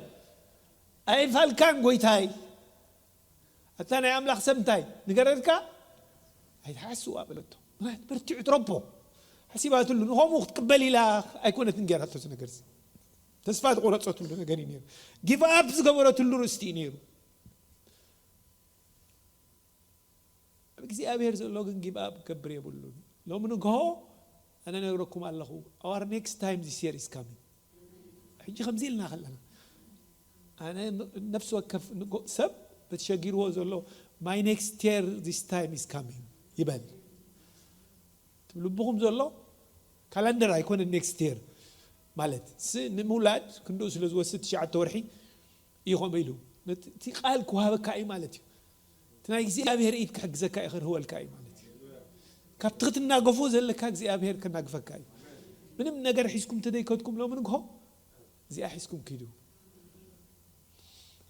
ኣይፋልካን ጎይታይ። ኣታ ናይ ኣምላኽ ሰብ እንታይ ንገረልካ? ኣይትሓስዋ በለቶ። ምክንያቱ በርቲዑ ትረቦ ሓሲባትሉ፣ ንኸምኡ ክትቅበል ኢላ ኣይኮነትን ገይራቶ እዚ ነገር እዚ። ተስፋ ዝቆረፀትሉ ነገር እዩ ነይሩ። ጊቭ ኣፕ ዝገበረትሉ ርእስቲ እዩ ነይሩ። ኣብ እግዚኣብሔር ዘሎ ግን ጊቭ ኣፕ ክገብር የብሉን። ሎሚ ንግሆ ኣነ ነግረኩም ኣለኹ፣ our next time this year is coming። ሕጂ ከምዚ ኢልና ከለና ኣነ ነፍሲ ወከፍ ንጎ- ሰብ በቲ ሸጊርዎ ዘሎ my next year this time is coming ይበል። ልብኹም ዘሎ ካላንደር ኣይኮነን። ኔክስት የር ማለት ስ ንምውላድ ክንድኡ ስለ ዝወስድ ትሽዓተ ወርሒ እዩ። ከምኡ ኢሉ ነቲ እቲ ቃል ክወሃበካ እዩ ማለት እዩ። እቲ ናይ እግዚኣብሔር ኢድ ክሕግዘካ እዩ፣ ክርህወልካ እዩ ማለት እዩ። ካብ ትኽትናገፎ ዘለካ እግዚኣብሔር ከናግፈካ እዩ። ምንም ነገር ሒዝኩም ተደይከድኩም ሎም ንግሆ እዚኣ ሒዝኩም ኪዱ።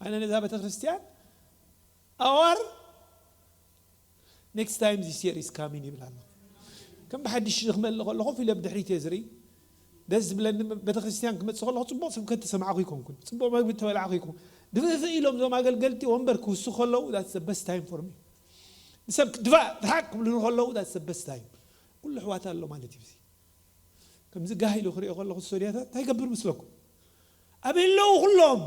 ኣነ ነዛ ቤተክርስትያን our next time this year is coming ይብል ኣሎ። ከም ብሓድሽ ዝኽመል ከሎ ኮፍ ኢለ ብድሕሪት እየ ዝርኢ። ደስ ዝብለኒ ቤተክርስትያን ክመጽእ ከለኹ ጽቡቕ ስብከት ተሰማዕኩ ይኮንኩን፣ ጽቡቕ መግቢ ተበላዕኩ ይኮን። ድፍእፍእ ኢሎም እዞም ኣገልገልቲ ወንበር ክውሱ ከለዉ that's the best time for me። ንሰብ ድፋእ ድሓቅ ክብሉ ከለዉ that's the best time። ኩሉ ኣሕዋት ኣሎ ማለት እዩ። ከምዚ ጋህ ኢሉ ክሪኦ ከለኹ ስቱድያታት እንታይ ይገብር ምስለኩም? ኣበይ ኣለዉ ኩሎም?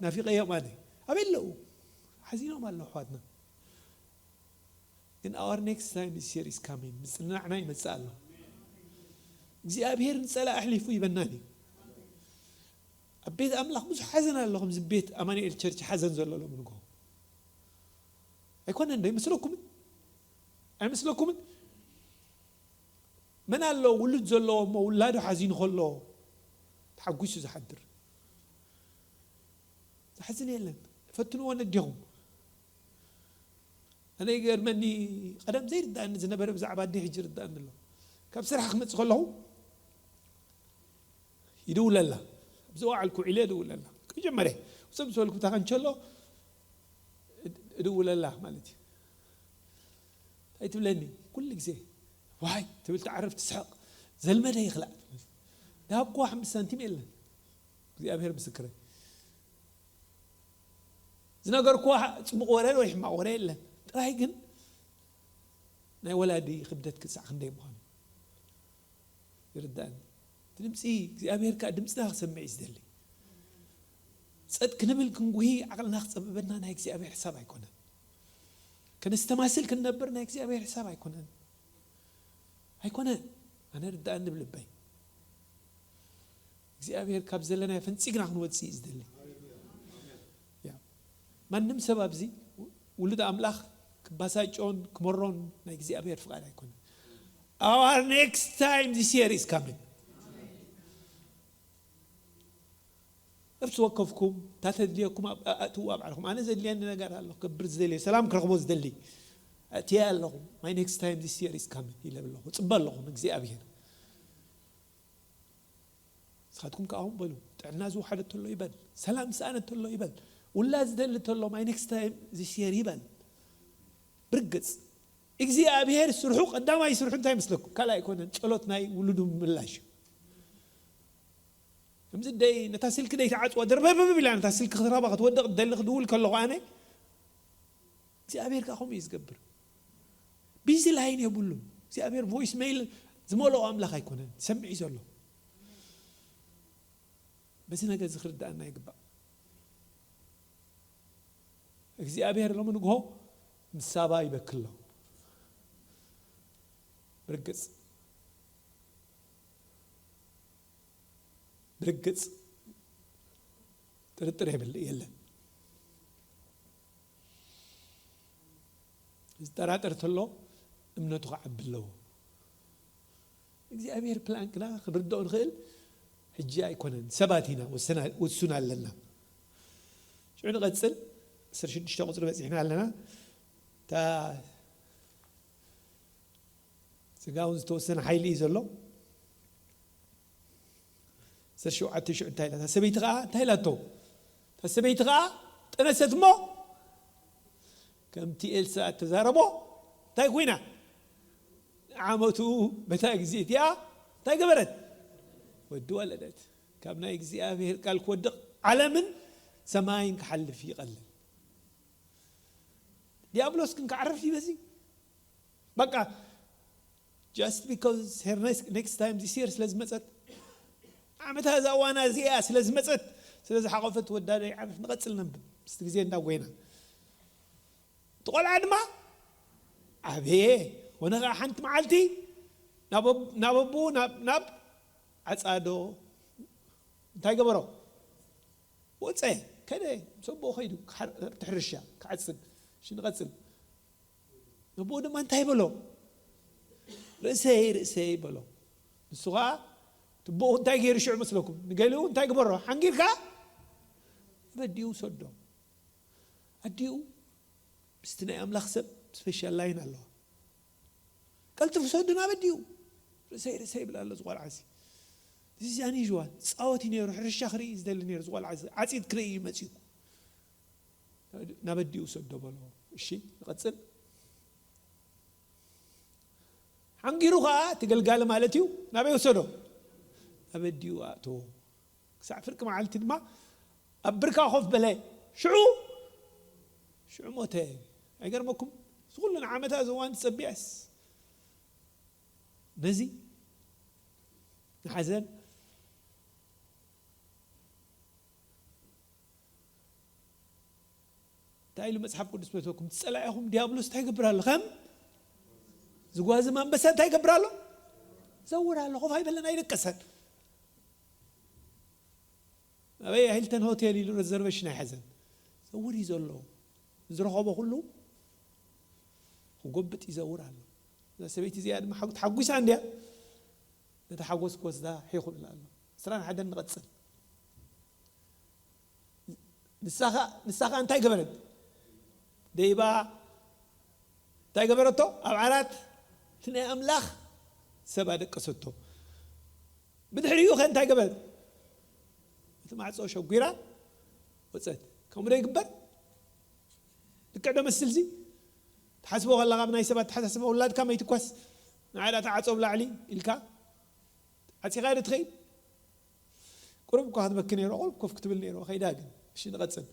ናፊቐዮም ኣነ። ኣበይ ኣለዉ? ሓዚኖም ኣለዉ ኣሕዋትና። ግን our next time this year is coming። ምጽንናዕና ይመጽእ ኣሎ። እግዚኣብሔር ንጸላኢ ኣሕሊፉ ይበናን እዩ። ኣብ ቤት ኣምላኽ ብዙሕ ሓዘን ኣሎ። ከምዚ ቤት ኣማኑኤል ቸርች ሓዘን ዘሎ ሎም ንጎ ኣይኮነን ዶ ይመስለኩምን? ኣይመስለኩምን? መን ኣሎ ውሉድ ዘለዎ እሞ ውላዱ ሓዚኑ ከሎ ተሓጒሱ ዝሓድር? ዝሓዝን የለን። ፈትንዎ ነዲኹም። ኣነ ይገርመኒ፣ ቀደም ዘይርዳእኒ ዝነበረ ብዛዕባ ኣደይ ሕጂ ርዳእኒ ኣሎ። ካብ ስራሕ ክመጽእ ከለኹ ይድውለላ። ኣብ ዝወዓልኩ ውዒለ ይድውለላ። መጀመርያ ውፅእ ምስ በልኩ እታ ከንቸሎ እድውለላ ማለት እዩ። እንታይ ትብለኒ? ኩሉ ግዜ ዋይ ትብል፣ ትዓርፍ፣ ትስሕቕ። ዘልመደ ይኽላእ። ዳብ እኮ ሓምስተ ሳንቲም የለን። እግዚኣብሔር ምስክረይ። ዝነገርኩዋ ጽቡቕ ወረ ወይ ሕማቕ ወረ የለን። ጥራይ ግን ናይ ወላዲ ክብደት ክሳዕ ክንደይ ምዃኑ ይርዳእኒ። እቲ ድምፂ እግዚኣብሔር ከዓ ድምፅና ክሰምዕ እዩ ዝደሊ። ጸጥ ክንብል ክንጉሂ ዓቕልና ክጸበበና ናይ እግዚኣብሔር ሕሳብ ኣይኮነን። ከነስተማስል ክንነብር ናይ እግዚኣብሔር ሕሳብ ኣይኮነን። ኣይኮነን። ኣነ ርዳእኒ ብልበይ። እግዚኣብሔር ካብ ዘለናዮ ፈንጺግና ክንወጽእ እዩ ዝደሊ። ያ። ማንም ሰብ ኣብዚ ውሉድ ኣምላኽ ክባሳጮን ክመሮን ናይ እግዚኣብሔር ፍቓድ ኣይኮነን። Our next time this year is coming። ነፍሲ ወከፍኩም እታ ተድልየኩም ኣብ- ኣእትዉ ኣብ ዓለኹም። ኣነ ዘድልየኒ ነገር ኣሎ፣ ክገብር ዝደልየ፣ ሰላም ክረኽቦ ዝደሊ ኣእትየ ኣለኹ። My next time this year is coming ኢለ ኣለኹ፣ ጽበ ኣለኹ ንእግዚኣብሔር። ንስኻትኩም ከኣ ከምኡ በሉ። ጥዕና ዝወሓደ ተሎ ይበል፣ ሰላም ዝሰኣነ ተሎ ይበል፣ ውላድ ዝደሊ ተሎ my next time this year ይበል። ብርግጽ እግዚኣብሔር ስርሑ፣ ቀዳማይ ስርሑ እንታይ ይመስለኩም? ካልእ ኣይኮነን፣ ጸሎት ናይ ውሉዱ ምምላሽ እዩ። ከምዚ ደይ ነታ ስልኪ ደይ ተዓጽዋ ደርበብብ ኢላ ነታ ስልኪ ክትረባ ክትወድቕ ደሊ ክድውል ከለኹ ኣነ እግዚኣብሔር ከኣ ከምኡ እዩ ዝገብር። ቢዚ ላይን የብሉን እግዚኣብሔር። ቮይስ ሜይል ዝመልኦ ኣምላኽ ኣይኮነን፣ ሰሚዕ እዩ ዘሎ። በዚ ነገር እዚ ክርዳእና ይግባእ። እግዚኣብሔር ሎሚ ንግሆ ምስ ሳባ ይበክሎ። ብርግጽ ብርግጽ ጥርጥር የብል የለን። ዝጠራጠር ተሎ እምነቱ ክዓቢ ኣለዎ። እግዚኣብሔር ፕላን ግና ክንርድኦ ንኽእል ሕጂ ኣይኮነን። ሰባት ኢና፣ ወሰና- ውሱን ኣለና። ሽዑ ንቐጽል። ዓሰርተ ሽዱሽተ ቁጽሪ በጺሕና ኣለና። እታ ስጋ እውን ዝተወሰነ ሓይሊ እዩ ዘሎ። ዓሰርተ ሸውዓተ ሽዑ እንታይ ኢላ እታ ሰበይቲ ከኣ እንታይ ኢላቶ? እታ ሰበይቲ ከኣ ጠነሰት እሞ ከምቲ ኤልሳ እተዛረቦ እንታይ ኮይና? ዓመቱ በታ ግዜ እቲኣ እንታይ ገበረት? ወዲ ወለደት። ካብ ናይ እግዚኣብሔር ቃል ክወድቕ ዓለምን ሰማይን ክሓልፍ ይቐልል። ዲያብሎስ ግን ክዓርፍ እዩ በዚ። በቃ just because her next, next time this year ስለ ዝመጸት ዓመታ እዛ እዋና እዚኣ ስለ ዝመጸት፣ ስለ ዝሓቆፈት ወዳደ ይዓርፍ። ንቐጽል ነንብብ ምስቲ ግዜ እንዳጎይና። እቲ ቆልዓ ድማ ዓበየ፣ ኮነ ከዓ ሓንቲ መዓልቲ ናብ ኣብ-፣ ናብ ኣቦኡ ናብ፣ ናብ ዓጻዶ እንታይ ገበሮ? ወጸ፣ ከደ፣ ምስ ኣቦኡ ከይዱ ክሓር-፣ ኣብቲ ሕርሻ ክዓጽድ። እሺ፣ ንቐጽል። ኣቦኡ ድማ እንታይ በሎ? "ርእሰይ፣ ርእሰይ" በሎ። ንሱ ኸዓ ትቦኡ እንታይ ገይሩ ሽዑ መስለኩም? ንገሊኡ እንታይ ግበሮ? ሓንጊርካ ናብ ኣዲኡ ውሰዶ። ኣዲኡ ምስቲ ናይ ኣምላኽ ሰብ ስፔሻል ላይን ኣለዋ። "ቀልጥፍ ውሰዱ ናብ ኣዲኡ። ርእሰይ፣ ርእሰይ" ይብል ኣሎ እዚ ቆልዓ እዚ። እዚ ኣኒዥዋል ጻወት እዩ ነይሩ። ሕርሻ ክርኢ እዩ ዝደሊ ነይሩ እዚ ቆልዓ እዚ። ዓጺድ ክርኢ እዩ መጺኡ። ናብ ኣዲኡ ውሰዶ በሎ። እሺ፣ ንቐጽል። ሓንጊሩ ኸዓ እቲ ገልጋሊ ማለት እዩ፣ ናበይ ወሰዶ? ናብ ኣዲኡ ኣእተዎ። ክሳዕ ፍርቂ መዓልቲ ድማ ኣብ ብርካ ኮፍ በለ። ሽዑ፣ ሽዑ ሞተ። ኣይገርመኩም? እዚ ኩሉ ንዓመታ እዚ እዋን ዝጸቢያስ ነዚ ንሓዘን እንታይ ኢሉ መጽሓፍ ቅዱስ በተኩም? ጸላኢኹም ዲያብሎስ እንታይ ይገብር ኣሎ? ከም ዝጓዝም ኣንበሳ እንታይ ይገብር ኣሎ? ዘውር ኣሎ። ኮፍ ኣይበለን፣ ኣይደቀሰን። ኣበይ ሂልተን ሆቴል ኢሉ ሬዘርቬሽን ኣይሐዘን። ዘውር እዩ ዘሎ። ዝረኸቦ ኩሉ ክጎብጥ ይዘውር ኣሎ። እዛ ሰበይቲ እዚኣ ድማ ሓጉ-፣ ተሓጒሳ እንድያ። ነቲ ሓጎስ ክወስዳ ሒኹ ኢላ ኣሎ። ዕስራን ሓደን ንቐጽል። ንሳ ኸ-፣ ንሳ ኸኣ እንታይ ገበረት? ደይባ እንታይ ገበረቶ? ኣብ ዓራት እቲ ናይ ኣምላኽ ሰብ ኣደቀሰቶ። ብድሕሪኡ ኸ እንታይ ገበረት? እቲ ማዕጾ ሸጒራ ወጸት። ከምኡ ዶ ይግበር? ልክዕ ዶ መስልሲ? ትሓስቦ ከለኻ ብናይ ሰባት ተሓሳስባ ውላድካ መይትኳስ ንዓዳ ተዓጾ ብላዕሊ ኢልካ ዓጺኻ ዶ ትኸይድ? ቁሩብ እኳ ክትበኪ ነይሩ፣ ቁሩብ ኮፍ ክትብል ነይሩ። ከይዳ ግን። እሺ፣ ንቐጽል።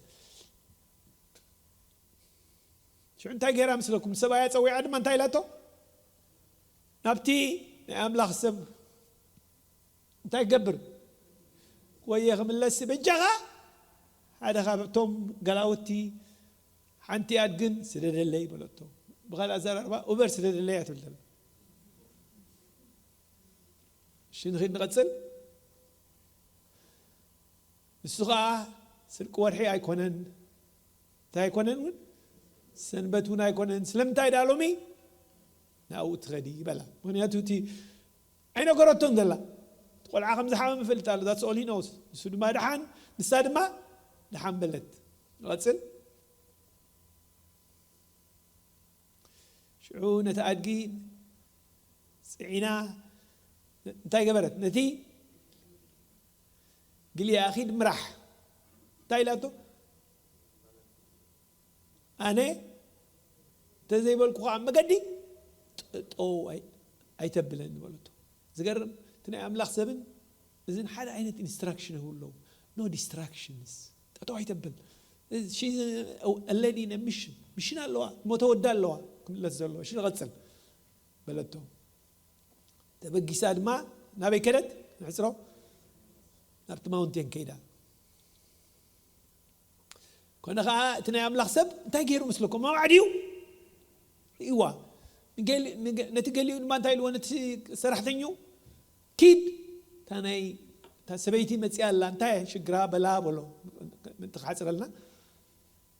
ሽዑ እንታይ ገይራ ምስለኩም? ሰብኣያ ጸዊዓ ድማ እንታይ ኢላቶ? ናብቲ ናይ ኣምላኽ ሰብ እንታይ ክገብር? ወየ ክምለስ በጃኻ ሓደ ካብቶም ገላውቲ ሓንቲ ኣድግን ስደደለይ በለቶ። ብኻልእ ኣዘራርባ ኡበር ስደደለይ እያ ትብል ዘላ። እሺ፣ ንኺድ ንቐጽል። ንሱ ኸዓ ስርቂ ወርሒ ኣይኮነን፣ እንታይ ኣይኮነን እውን፣ ሰንበት እውን ኣይኮነን። ስለምንታይ ደኣ ሎሚ ናብኡ ትኸዲ? በላ። ምኽንያቱ እቲ ኣይነገረቶን ዘላ። እቲ ቆልዓ ከም ዝሓመመ ይፈልጥ ኣሎ። That's all he knows። ንሱ ድማ ደሓን፣ ንሳ ድማ ደሓን በለት። ንቐጽል። ሽዑ ነቲ ኣድጊ ጽዒና እንታይ ገበረት? ነቲ ግልያ ኺድ ምራሕ እንታይ ኢላቶ? ኣነ እንተዘይበልኩኻ ኣብ መገዲ ጠጠው ኣይ-፣ ኣይተብለኒ በለቶ። ዝገርም፣ እቲ ናይ ኣምላኽ ሰብን እዝን ሓደ ዓይነት ኢንስትራክሽን ይህቡ ኣለዉ። No distractions። ጠጠው ኣይተብል። She's a lady in a mission። ሚሽን ኣለዋ፣ እሞ ተወዳ ኣለዋ ክምለስ ዘለዎ። እሺ፣ ንቐጽል በለቶ። ተበጊሳ ድማ ናበይ ከደት? ንሕጽሮ፣ ናብቲ ማውንቴን ከይዳ። ኮነ ኸኣ እቲ ናይ ኣምላኽ ሰብ እንታይ ገይሩ ምስለኩም? ኣማዕድዩ ርእይዋ። ንገሊ-፣ ንገ-፣ ነቲ ገሊኡ ድማ እንታይ ኢልዎ? ነቲ ሰራሕተኛኡ፣ "ኪድ፣ እታ ናይ፣ እታ ሰበይቲ መጺኣ ኣላ፣ እንታይ ሽግራ?" በላ በሎ። ምእንቲ ክሓጽረልና።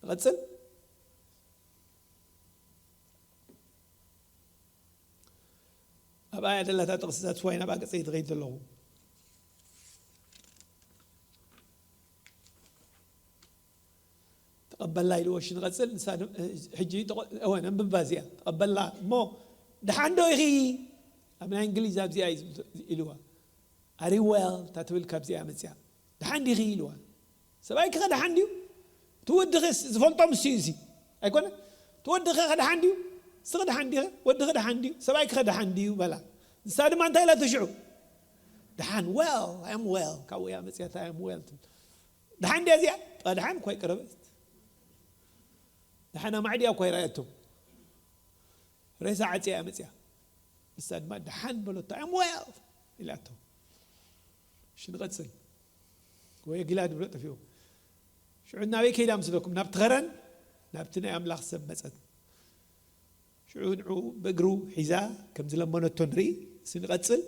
ንቐጽል። ኣብኣ እያ ደላ እታ ጥቕሲ፣ that's why ናብኣ ገጸይ ዝኸይድ ዘለኹ። ተቐበላ ኢልዎ። እሺ፣ ንቐጽል። ንሳ ድ-፣ ሕጂ ተቐ-፣ እወ፣ ነንብባ እዚኣ። ተቐበላ እሞ፣ "ደሓን ዶ ኢኺ?" ኣብ ናይ እንግሊዝ ኣብዚኣ እዩ ኢልዋ። "Are you well?" እታ ትብል ካብዚኣ መጽያ። "ደሓን ዲኺ?" ኢልዋ። ሰብኣይኪ ኸ ደሓን ድዩ? እቲ ወድኺ ዝፈልጦ ምስ እዩ እዚ። ኣይኮነ? እቲ ወድኺ ኸ ደሓን ድዩ? ንስኺ ደሓን ዲኺ? ወድኺ ደሓን ድዩ? ሰብኣይኪ ኸ ደሓን ድዩ? በላ። ንሳ ድማ እንታይ ኢላቶ ሽዑ? ደሓን፣ well, I am well። ካብኡ እያ መጽያታ፣ I am well ትብል። ደሓን ድያ እዚኣ? ጥቓ ደሓን እኳ ኣይቀረበት። ደሓን ኣማዕድያ እኳ ኣይረኣየቶ። ሬሳ ዓጽያ እያ መጽያ። ንሳ ድማ ደሓን በለቶ፣ I am well ኢላቶ። እሺ ንቐጽል። ወይ ጊላድ ብሎ ጠፊኡ። ሽዑ ናበይ ከይዳ ምስለኩም? ናብቲ ኸረን፣ ናብቲ ናይ ኣምላኽ ሰብ መጸት። ሽዑ ንዑ ብእግሩ ሒዛ ከም ዝለመነቶ ንርኢ። እሺ ንቐጽል።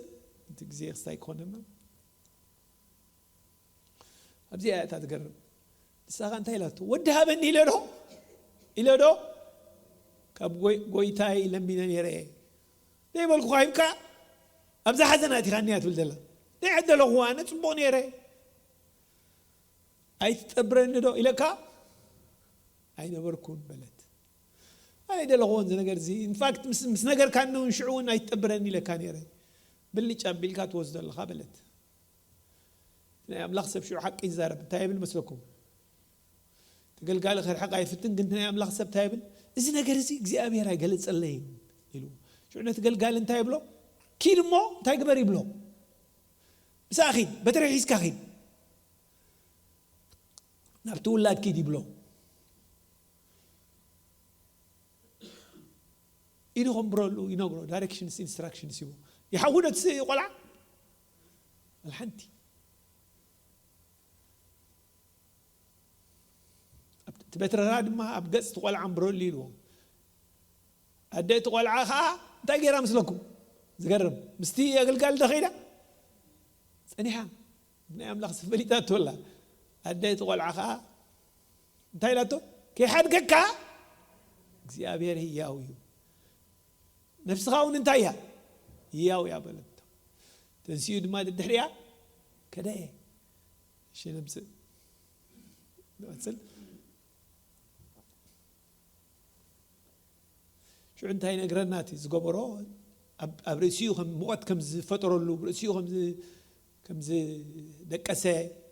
እቲ ግዜ ክስታይ ክኾነና። ኣብዚኣ እያ እታ ትገርም። ንሳ ኸኣ እንታይ ኢላቶ? "ወዲ ሃበኒ" ኢለ ዶ? ኢለ ዶ? "ካብ ጎይ-፣ ጎይታይ ለሚነ ነይረ እየ። ዘይበልኩኻ ሂብካ ኣብዛ ሓዘን ኣእቲኻኒ" እያ ትብል ዘላ። "ዘይዓደለኹ ኣነ ጽቡቕ ነይረ። ኣይትጠብረኒ ዶ?" ኢለካ "ኣይነበርኩን" በለት። "ኣይደለኹዎን እዚ ነገር እዚ። ኢንፋክት ምስ፣ ምስ ነገርካኒ እውን ሽዑ እውን ኣይትጠብረኒ ኢለካ ነይረ። ብልጭ ኣቢልካ ትወስዶ ኣለኻ" በለት። ናይ ኣምላኽ ሰብ ሽዑ ሓቂ ይዛረብ። እንታይ ይብል መስለኩም? ተገልጋሊ ክርሕቕ ኣይፍትን፣ ግን ናይ ኣምላኽ ሰብ እንታይ ይብል? "እዚ ነገር እዚ እግዚኣብሔር ኣይገለጸለይን" ኢሉ። ሽዑ ነቲ ገልጋሊ እንታይ ይብሎ? "ኪድ እሞ እንታይ ግበር?" ይብሎ። "ምሳኣ ኪድ፣ በትሪ ሒዝካ ኪድ። ናብቲ ውላድ ኪድ" ይብሎ። ኢዱ ከንብረሉ ይነግሮ፣ ዳይሬክሽንስ፣ ኢንስትራክሽንስ ይቦ። ይሓውዶ እቲ ቆልዓ? ወላ ሓንቲ። ኣብ-፣ እቲ በትረራ ድማ ኣብ ገጽ እቲ ቆልዓ ኣንብረሉ ኢልዎ። ኣደ እቲ ቆልዓ ኸኣ እንታይ ገይራ ምስለኩም? ዝገርም። ምስቲ ኣገልጋሊ ዶ ኸይዳ? ጸኒሓ። ናይ ኣምላኽ ሰብ ፈሊጣቶ ኣላ። ኣደ እቲ ቆልዓ ኸኣ እንታይ ኢላቶ? "ከይሓድገካ እግዚኣብሔር ህያው እዩ። ነፍስኻ እውን እንታይ እያ? ህያው እያ" በለቶ። ተንሲኡ ድማ ድድሕሪኣ ከደየ። እሺ፣ ነምጽእ። ንቐጽል። ሽዑ እንታይ ይነግረና? እቲ ዝገበሮ ኣብ፣ ኣብ ርእሲኡ ከም ሙቐት ከም ዝፈጠረሉ፣ ርእሲኡ ከም ዝ-፣ ከም ዝደቀሰ፣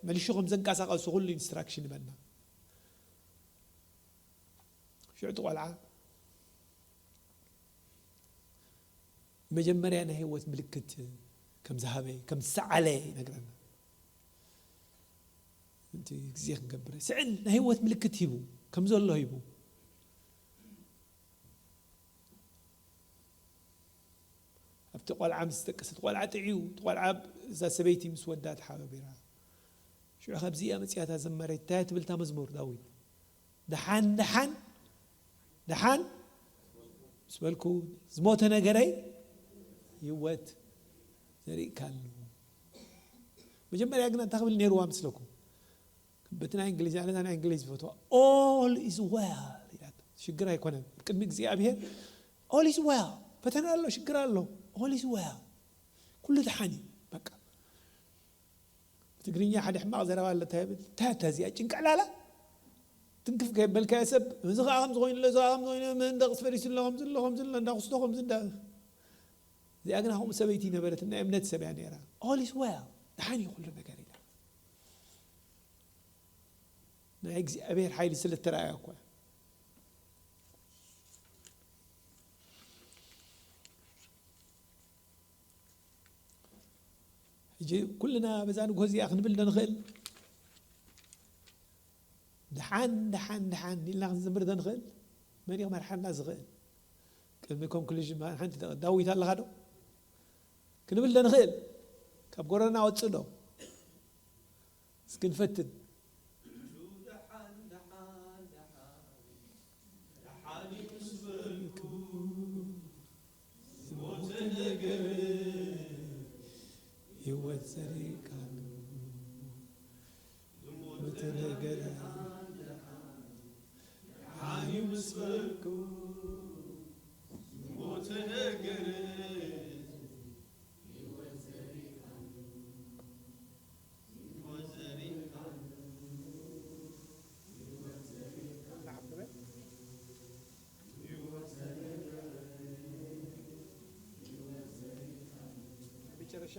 መሊሹ ከም ዘንቀሳቐሱ ኩሉ ኢንስትራክሽን ይበና። ሽዑ እቲ ቆልዓ መጀመርያ ናይ ህይወት ምልክት ከም ዝሃበ፣ ከም ዝሰዓለ ይነግረና። እቲ ግዜ ክንገብር ስዕል ናይ ህይወት ምልክት ሂቡ፣ ከም ዘሎ ሂቡ። ኣብቲ ቆልዓ ምስ ደቀሰት፣ ቆልዓ ጥዕዩ፣ እቲ ቆልዓ እዛ ሰበይቲ ምስ ወዳ ተሓባቢራ። ሽዑ ካብዚ እያ መጽያ እታ ዘመረች፣ እንታይ እያ ትብል እታ መዝሙር ዳዊት? "ደሓን፣ ደሓን፣ ደሓን ምስ በልኩ፣ ዝሞተ ነገረይ ህይወት ዘሪእካሉ።" መጀመርያ ግና እንታይ ክብል ነይርዋ ምስለኩም? በቲ ናይ እንግሊዝ፣ ኣነ ናይ እንግሊዝ ዝፈትዋ፣ "All is well" ኢላቶ። ሽግር ኣይኮነን። ቅድሚ እግዚኣብሔር "All is well"። ፈተና ኣሎ፣ ሽግር ኣሎ። "All is well"። ኩሉ ደሓን እዩ። በቃ። ብትግርኛ ሓደ ሕማቕ ዘረባ ኣሎ፣ እንታይ ይብል? "እንታይ እታ እዚኣ ጭንቂ ዕላላ?" ትንክፍ ከየበልካዮ ሰብ፣ "እዚ ኸኣ ከም ዝኾይኑ ኣሎ፣ እዚ ኸኣ ከም ዝኾይኑ፣ መንደቕ ፈሪሱ ኣሎ፣ ከምዚ ኣሎ፣ ከምዚ ኣሎ፣ እንዳ ክስቶ ከምዚ እንዳ"። እዚኣ ግና ከምኡ ሰበይቲ ነበረት፣ ናይ እምነት ሰብ እያ ነይራ። "All is well"፣ ደሓን እዩ ኩሉ ነገር ኢላ። ናይ እግዚኣብሔር ሓይሊ ስለ እተረኣያ እኮ። ሕጂ ኩልና በዛ ንግሆ እዚኣ ክንብል ዶ ንኽእል? ደሓን፣ ደሓን፣ ደሓን ኢልና ክንዝምር ዶ ንኽእል? መን እዩ ክመርሓና ዝኽእል? ቅድሚ ኮንክሉዥን ሓንቲ ደቂ-፣ ዳዊት ኣለኻ ዶ? ክንብል ዶ ንኽእል? ካብ ጎረና ወጽእ ዶ? እስኪ ንፈትን። ዝሞተ ነገር ህይወት ዘሪእካሉ። ዝሞተ ነገር ደሓን እዩ ምስ በልኩ። ዝሞተ ነገር መጨረሻ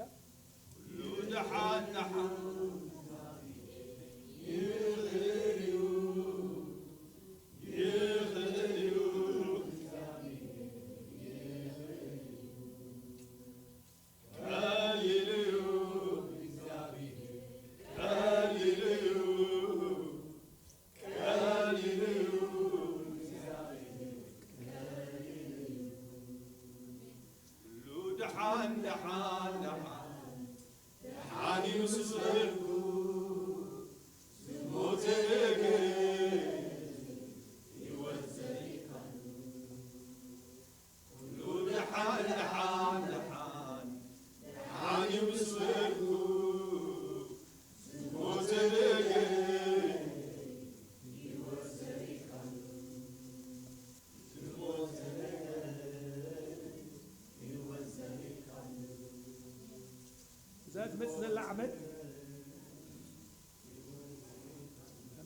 ትመጽእ ዘላ ዓመት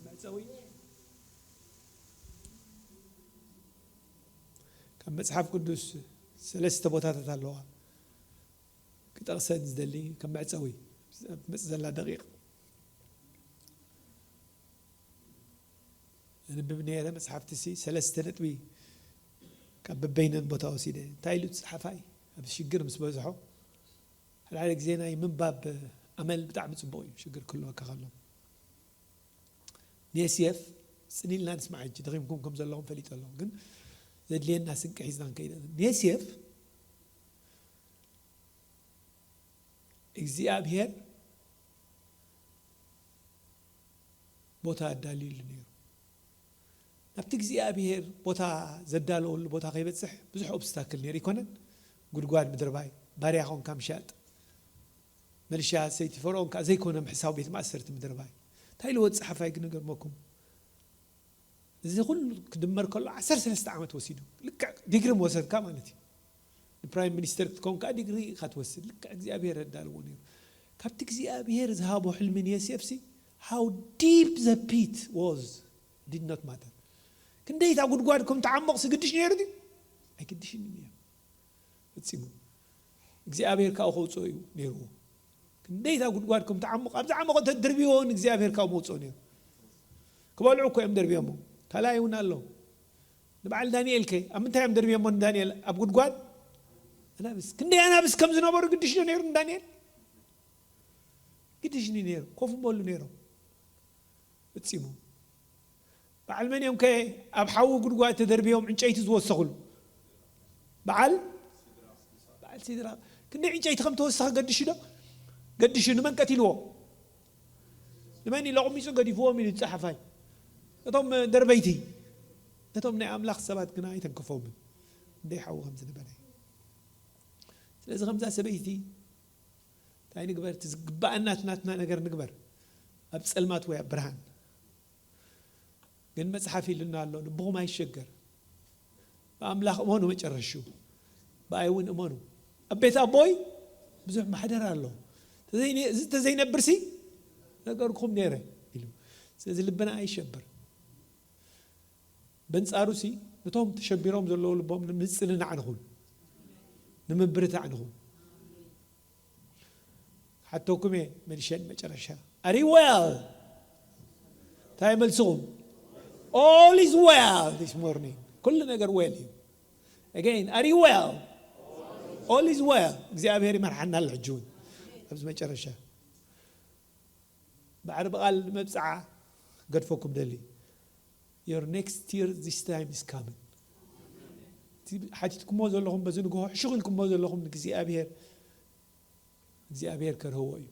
መዕጸዊ ካብ መጽሓፍ ቅዱስ ሰለስተ ቦታታት ኣለዋ ክጠቕሰን ዝደሊ ከም መዕጸዊ ትመጽእ ዘላ ደቂቕ ኣንብብ ነይረ። መጽሓፍቲ ሲ ሰለስተ ነጥቢ ካብ በበይነን ቦታ ወሲደ እንታይ ኢሉ ጸሓፋይ ኣብ ሽግር ምስ በዝሖ ሓደ ሓደ ግዜ ናይ ምንባብ ኣመል ብጣዕሚ ጽቡቕ እዩ። ሽግር ክህልወካ ከሎ ኔስየፍ ጽኒልና ንስማዕ። ሕጂ ደኺምኩም ከም ዘለኹም ፈሊጠ ኣለኹ፣ ግን ዘድልየና ስንቂ ሒዝና ንከይደ። ኔስየፍ እግዚኣብሔር ቦታ ኣዳልዩሉ ነይሩ። ናብቲ እግዚኣብሔር ቦታ ዘዳለወሉ ቦታ ከይበጽሕ ብዙሕ ኦብስታክል ነይሩ። ይኮነን ጉድጓድ ምድርባይ፣ ባርያ ኾንካ ምሻጥ፣ መልሻ ሰይቲ ፈርኦን ከዓ ዘይኮነ ምሕሳው ቤት ማእሰርቲ ምድርባይ። እንታይ ኢልዎ ጸሓፋይ ግን ገርመኩም? እዚ ኩሉ ክድመር ከሎ ዓሰርተ ሰለስተ ዓመት ወሲዱ። ልክዕ ዲግሪ ምወሰድካ ማለት እዩ። ንፕራይም ሚኒስተር ክትከውን ከዓ ዲግሪ ኢኻ ትወስድ። ልክዕ እግዚኣብሔር ኣዳልዎ ነይሩ። ካብቲ እግዚኣብሔር ዝሃቦ ሕልሚ ንዮሴፍ ሲ how deep the pit was did not matter። ክንደይ እታ ጉድጓድ ከም ትዓምቕ ስግድሽ ነይሩ ድዩ? ኣይግድሽን እዩ ነይሩ። ፈጺሙ እግዚኣብሔር ካብኡ ከውፅኦ እዩ ነይርዎ። ክንደይ እታ ጉድጓድ ከም ትዓምቕ ኣብ ዝዓመቐ ተድርብዎ ንእግዚኣብሔር ካብኡ መውፅኦ ነይሩ። ክበልዑ እኮ እዮም ደርብዮሞ። ካልኣይ እውን ኣሎ። ንበዓል ዳንኤል ከ ኣብ ምንታይ እዮም ደርብዮሞ ንዳንኤል? ኣብ ጉድጓድ ኣናብስ። ክንደይ ኣናብስ ከም ዝነበሩ ግድሽ ዶ ነይሩ ንዳንኤል? ግድሽ ነይሩ። ኮፍ በሉ ነይሮም። ፈጺሙ በዓል መን እዮም ከ ኣብ ሓዊ ጉድጓድ ተደርብዮም ዕንጨይቲ ዝወሰኽሉ? በዓል በዓል ሲድራቅ። ክንደይ ዕንጨይቲ ከም ተወሰኸ ገድሹ ዶ? ገድሹ ንመን ቀቲልዎ? ንመን ኢሉ ኣቕሚጹ ገዲፍዎም ኢሉ ጸሓፋይ። ነቶም ደርበይቲ፣ ነቶም ናይ ኣምላኽ ሰባት ግና ኣይተንከፎምን። ክንደይ ሓዊ ከም ዝነበረ። ስለዚ ከምዛ ሰበይቲ እንታይ ንግበር? እቲ ዝግባኣና እቲ ናትና ነገር ንግበር። ኣብ ጸልማት ወይ ኣብ ብርሃን። ግን መጽሓፍ ኢሉና ኣሎ፣ ልብኹም ኣይሸገር። ብኣምላኽ እመኑ መጨረሹ፣ ብኣይ እውን እመኑ። ኣብ ቤት ኣቦይ ብዙሕ ማሕደር ኣሎ። ተዘይነ-፣ እዚ ተዘይነብር ሲ ነገርኩም ነይረ ኢሉ። ስለዚ ልብና ኣይሸበር። በንጻሩ ሲ ነቶም ተሸቢሮም ዘለዉ ልቦም ንምጽንናዕ ንኹን፣ ንምብርታዕ ንኹን። ሓተኩም እየ መሊሸን መጨረሻ። Are you well? እንታይ መልስኹም? All is well this morning። ኩሉ ነገር well እዩ። Again, are you well? All is well። እግዚኣብሔር ይመርሓና ኣሎ ሕጂ እውን ኣብዚ መጨረሻ። ባዕሪ ብቓል መብጽዓ ገድፈኩም ደሊ። Your next year this time is coming። እቲ ሓቲትኩሞ ዘለኹም በዚ ንግሆ ሕሹኽ ኢልኩሞ ዘለኹም ንእግዚኣብሔር እግዚኣብሔር ከርህዎ እዩ።